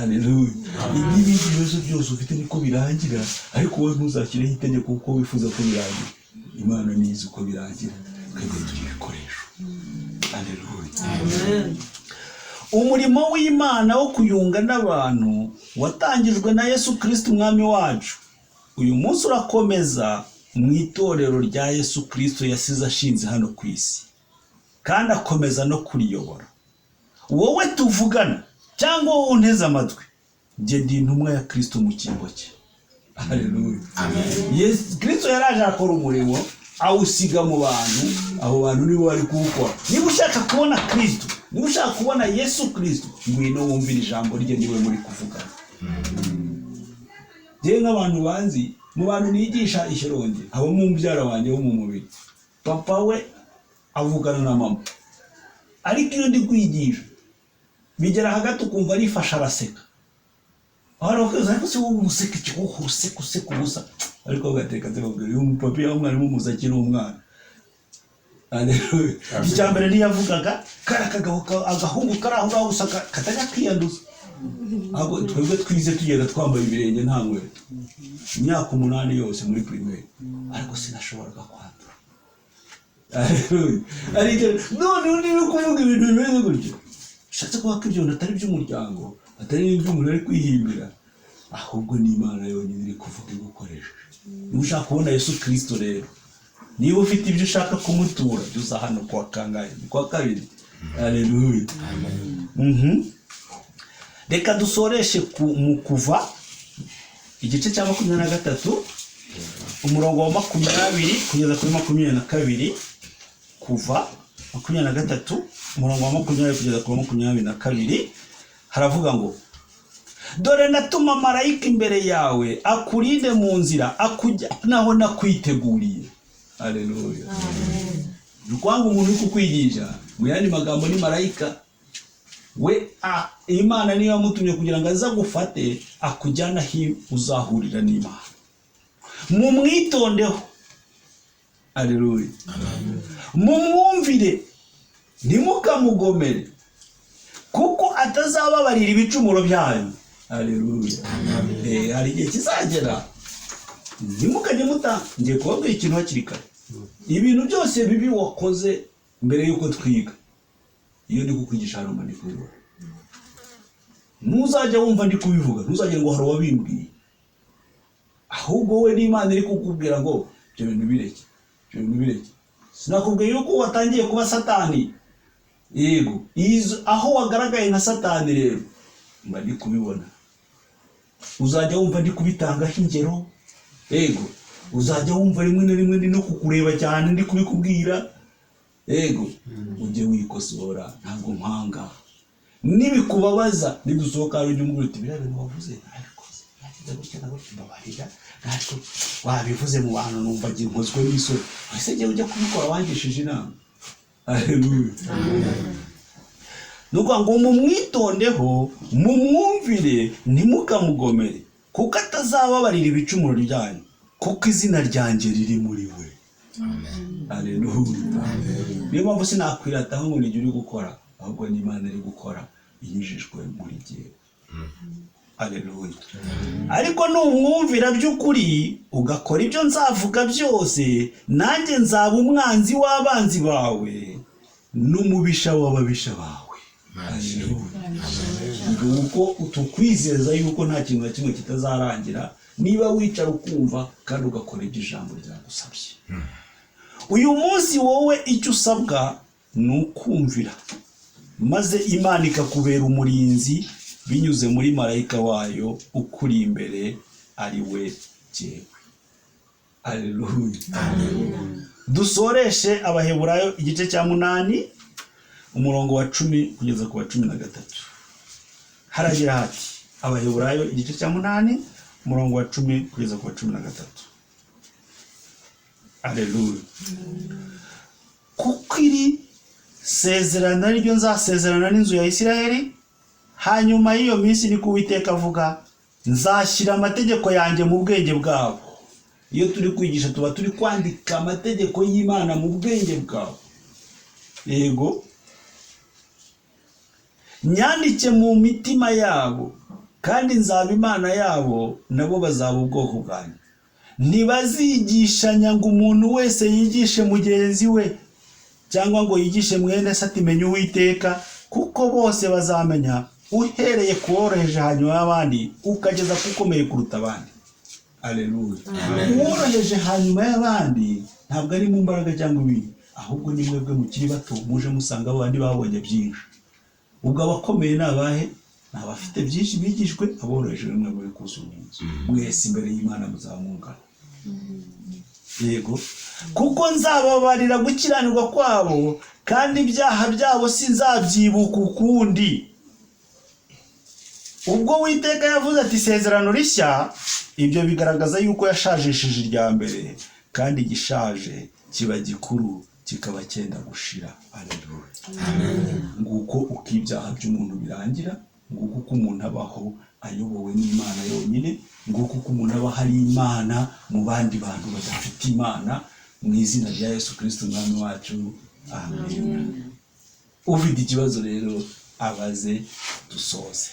Aleluya. N'ibindi bibazo byose ufite niko birangira, ariko wowe ntuzashyireho itegeko kuko wifuza ko birangira. Imana nizi uko birangira, twebwe turi ibikoresho. Aleluya. Umurimo w'Imana wo kuyunga n'abantu watangijwe na Yesu Kristo umwami wacu. Uyu munsi urakomeza mu itorero rya Yesu Kristo yasize ashinze hano ku isi, kandi akomeza no kuriyobora. Wowe tuvugana cyangwa wowe unteze amatwi, njye ndi intumwa ya Kristo mu cyimbo cye. Haleluya. Yesu Kristo yaraje akora umurimo awusiga mu bantu, abo bantu nibo bari kuwukora. Niba ushaka kubona Kristo, niba ushaka kubona Yesu Kristo, ngwino wumvire ijambo rye, niwe muri kuvugana. Njye nk'abantu banzi Mu bantu nigisha Ishyorongi habamo umubyara wanjye wo mu mubiri, papa we avugana na mama, ariko iyo ndi kwigisha bigera hagati ukumva arifasha araseka. Ariko se wowe useka iki? Wowe useka useka ubusa. Ariko agateka nzababwira uyu mupapa iyo mwarimu muzi akiri umwana. Icya mbere ntiyavugaga, kari akagabo agahungu kari aho ngaho gusa katajya kwiyanduza. Ahubwo twebwe twize tugenda twambaye ibirenge nta nkweto imyaka 8 yose muri primaire, ariko sinashoboraga kwandura. None undi uri kuvuga ibintu bimeze gutyo, ushatse kuvuga ko ibyo bintu atari iby'umuryango, atari iby'umuntu ari kwihimbira, ahubwo ni Imana yonyine iri kuvuga igukoresheje. Niba ushaka kubona Yesu Kristo rero, niba ufite ibyo ushaka kumutura, jya uza hano kuwa kangahe? Ni kuwa kabiri. Haleluya. Reka dusoreshe mu Kuva igice cya 23 umurongo wa 20 kugeza kuri 22. Kuva 23 umurongo wa 20 kugeza kuri 22 haravuga ngo: dore natuma marayika imbere yawe akurinde mu nzira, akujyanaho nakwiteguriye. Haleluya. Rukwanga umuntu uri kukwigisha, mu yandi magambo ni marayika we. Imana niyo yamutumye kugira ngo azagufate akujyana aho uzahurira n'Imana. Mumwitondeho. Haleluya. Mumwumvire, ntimukamugomere, kuko atazababarira ibicumuro byanyu. Haleluya. Hari igihe kizagera ntimukajye muta. Ngiye kubabwira ikintu hakiri kare. Ibintu byose bibi wakoze mbere y'uko twiga, iyo ndi kukwigisha hano ndi kubibona, ntuzajya wumva ndi kubivuga, ntuzagire ngo hari uwabimbwiye, ahubwo we n'Imana iri kukubwira ngo ibyo bintu bireke, ibyo bintu bireke. Sinakubwiye yuko watangiye kuba Satani. Yego, aho wagaragaye nka Satani rero mba ndi kubibona, uzajya wumva ndi kubitangaho ingero. Yego, uzajya wumva rimwe na rimwe ndi no kukureba cyane ndi kubikubwira. Yego, ujye wikosora, ntabwo mpanga. Nibikubabaza nigusohoka ujye umubwira uti biriya bintu wavuze nabikoze, nagize gutya na gutya, mbabarira, ariko wabivuze mu bantu numva nkozwe n'isoni. Ese jye ujya kubikora wangishije inama. Haleluya. Nuko ngo mumwitondeho, mumwumvire, ntimukamugomere, kuko atazababarira ibicumuro byanyu, kuko izina ryanjye riri muri we. Haleluya. Niyo mpamvu sinakwirataho ngo nijye uri gukora, ahubwo ni Imana iri gukora inyujijwe muri jyewe. Haleluya. Ariko numwumvira by'ukuri ugakora ibyo nzavuga byose, nanjye nzaba umwanzi w'abanzi bawe n'umubisha w'ababisha bawe. Nguko tukwizeza yuko nta kintu na kimwe kitazarangira niba wicara ukumva kandi ugakora ibyo ijambo ryagusabye. Uyu munsi wowe icyo usabwa ni ukumvira, maze Imana ikakubera umurinzi binyuze muri marayika wayo ukuri imbere, ari we jyewe. Haleluya. Dusoreshe Abaheburayo igice cya 8 umurongo wa 10 kugeza ku wa 13. Haragira hati: Abaheburayo igice cya 8 umurongo wa 10 kugeza ku wa 13. Haleluya. Kuko iri sezerano ari ryo nzasezerana n'inzu ya Isirayeli, hanyuma y'iyo minsi ni ko Uwiteka avuga, nzashyira amategeko yanjye mu bwenge bwabo. Iyo turi kwigisha tuba turi kwandika amategeko y'Imana mu bwenge bwabo. Yego, nyandike mu mitima yabo, kandi nzaba Imana yabo, nabo bazaba ubwoko bwanjye. Ntibazigishanya ngo umuntu wese yigishe mugenzi we, cyangwa ngo yigishe mwene se ati menya Uwiteka, kuko bose bazamenya, uhereye ku woroheje hanyuma y'abandi ukageza ku ukomeye kuruta abandi. Haleluya. Uworoheje hanyuma y'abandi ntabwo ari mu mbaraga cyangwa ibindi, ahubwo ni mwebwe mukiri bato muje musanga abandi babonye byinshi. Ubwo abakomeye ni abahe? Ni abafite byinshi bigishwe, aboroheje rimwe muri kuzumunsi. Mwese imbere y'Imana muzamungana. Yego, kuko nzababarira gukiranirwa kwabo, kandi ibyaha byabo sinzabyibuka ukundi. Ubwo Uwiteka yavuze ati isezerano rishya, ibyo bigaragaza yuko yashajishije irya mbere, kandi igishaje kiba gikuru kikaba cyenda gushira. Aleluya. Nguko uko ibyaha by'umuntu birangira, nguko uko umuntu abaho ayobowe n'Imana yonyine, nguko uko umuntu aba hari Imana mu bandi bantu badafite Imana, mu izina rya Yesu Kristo Umwami wacu. Amen. Ufite ikibazo rero abaze dusoze.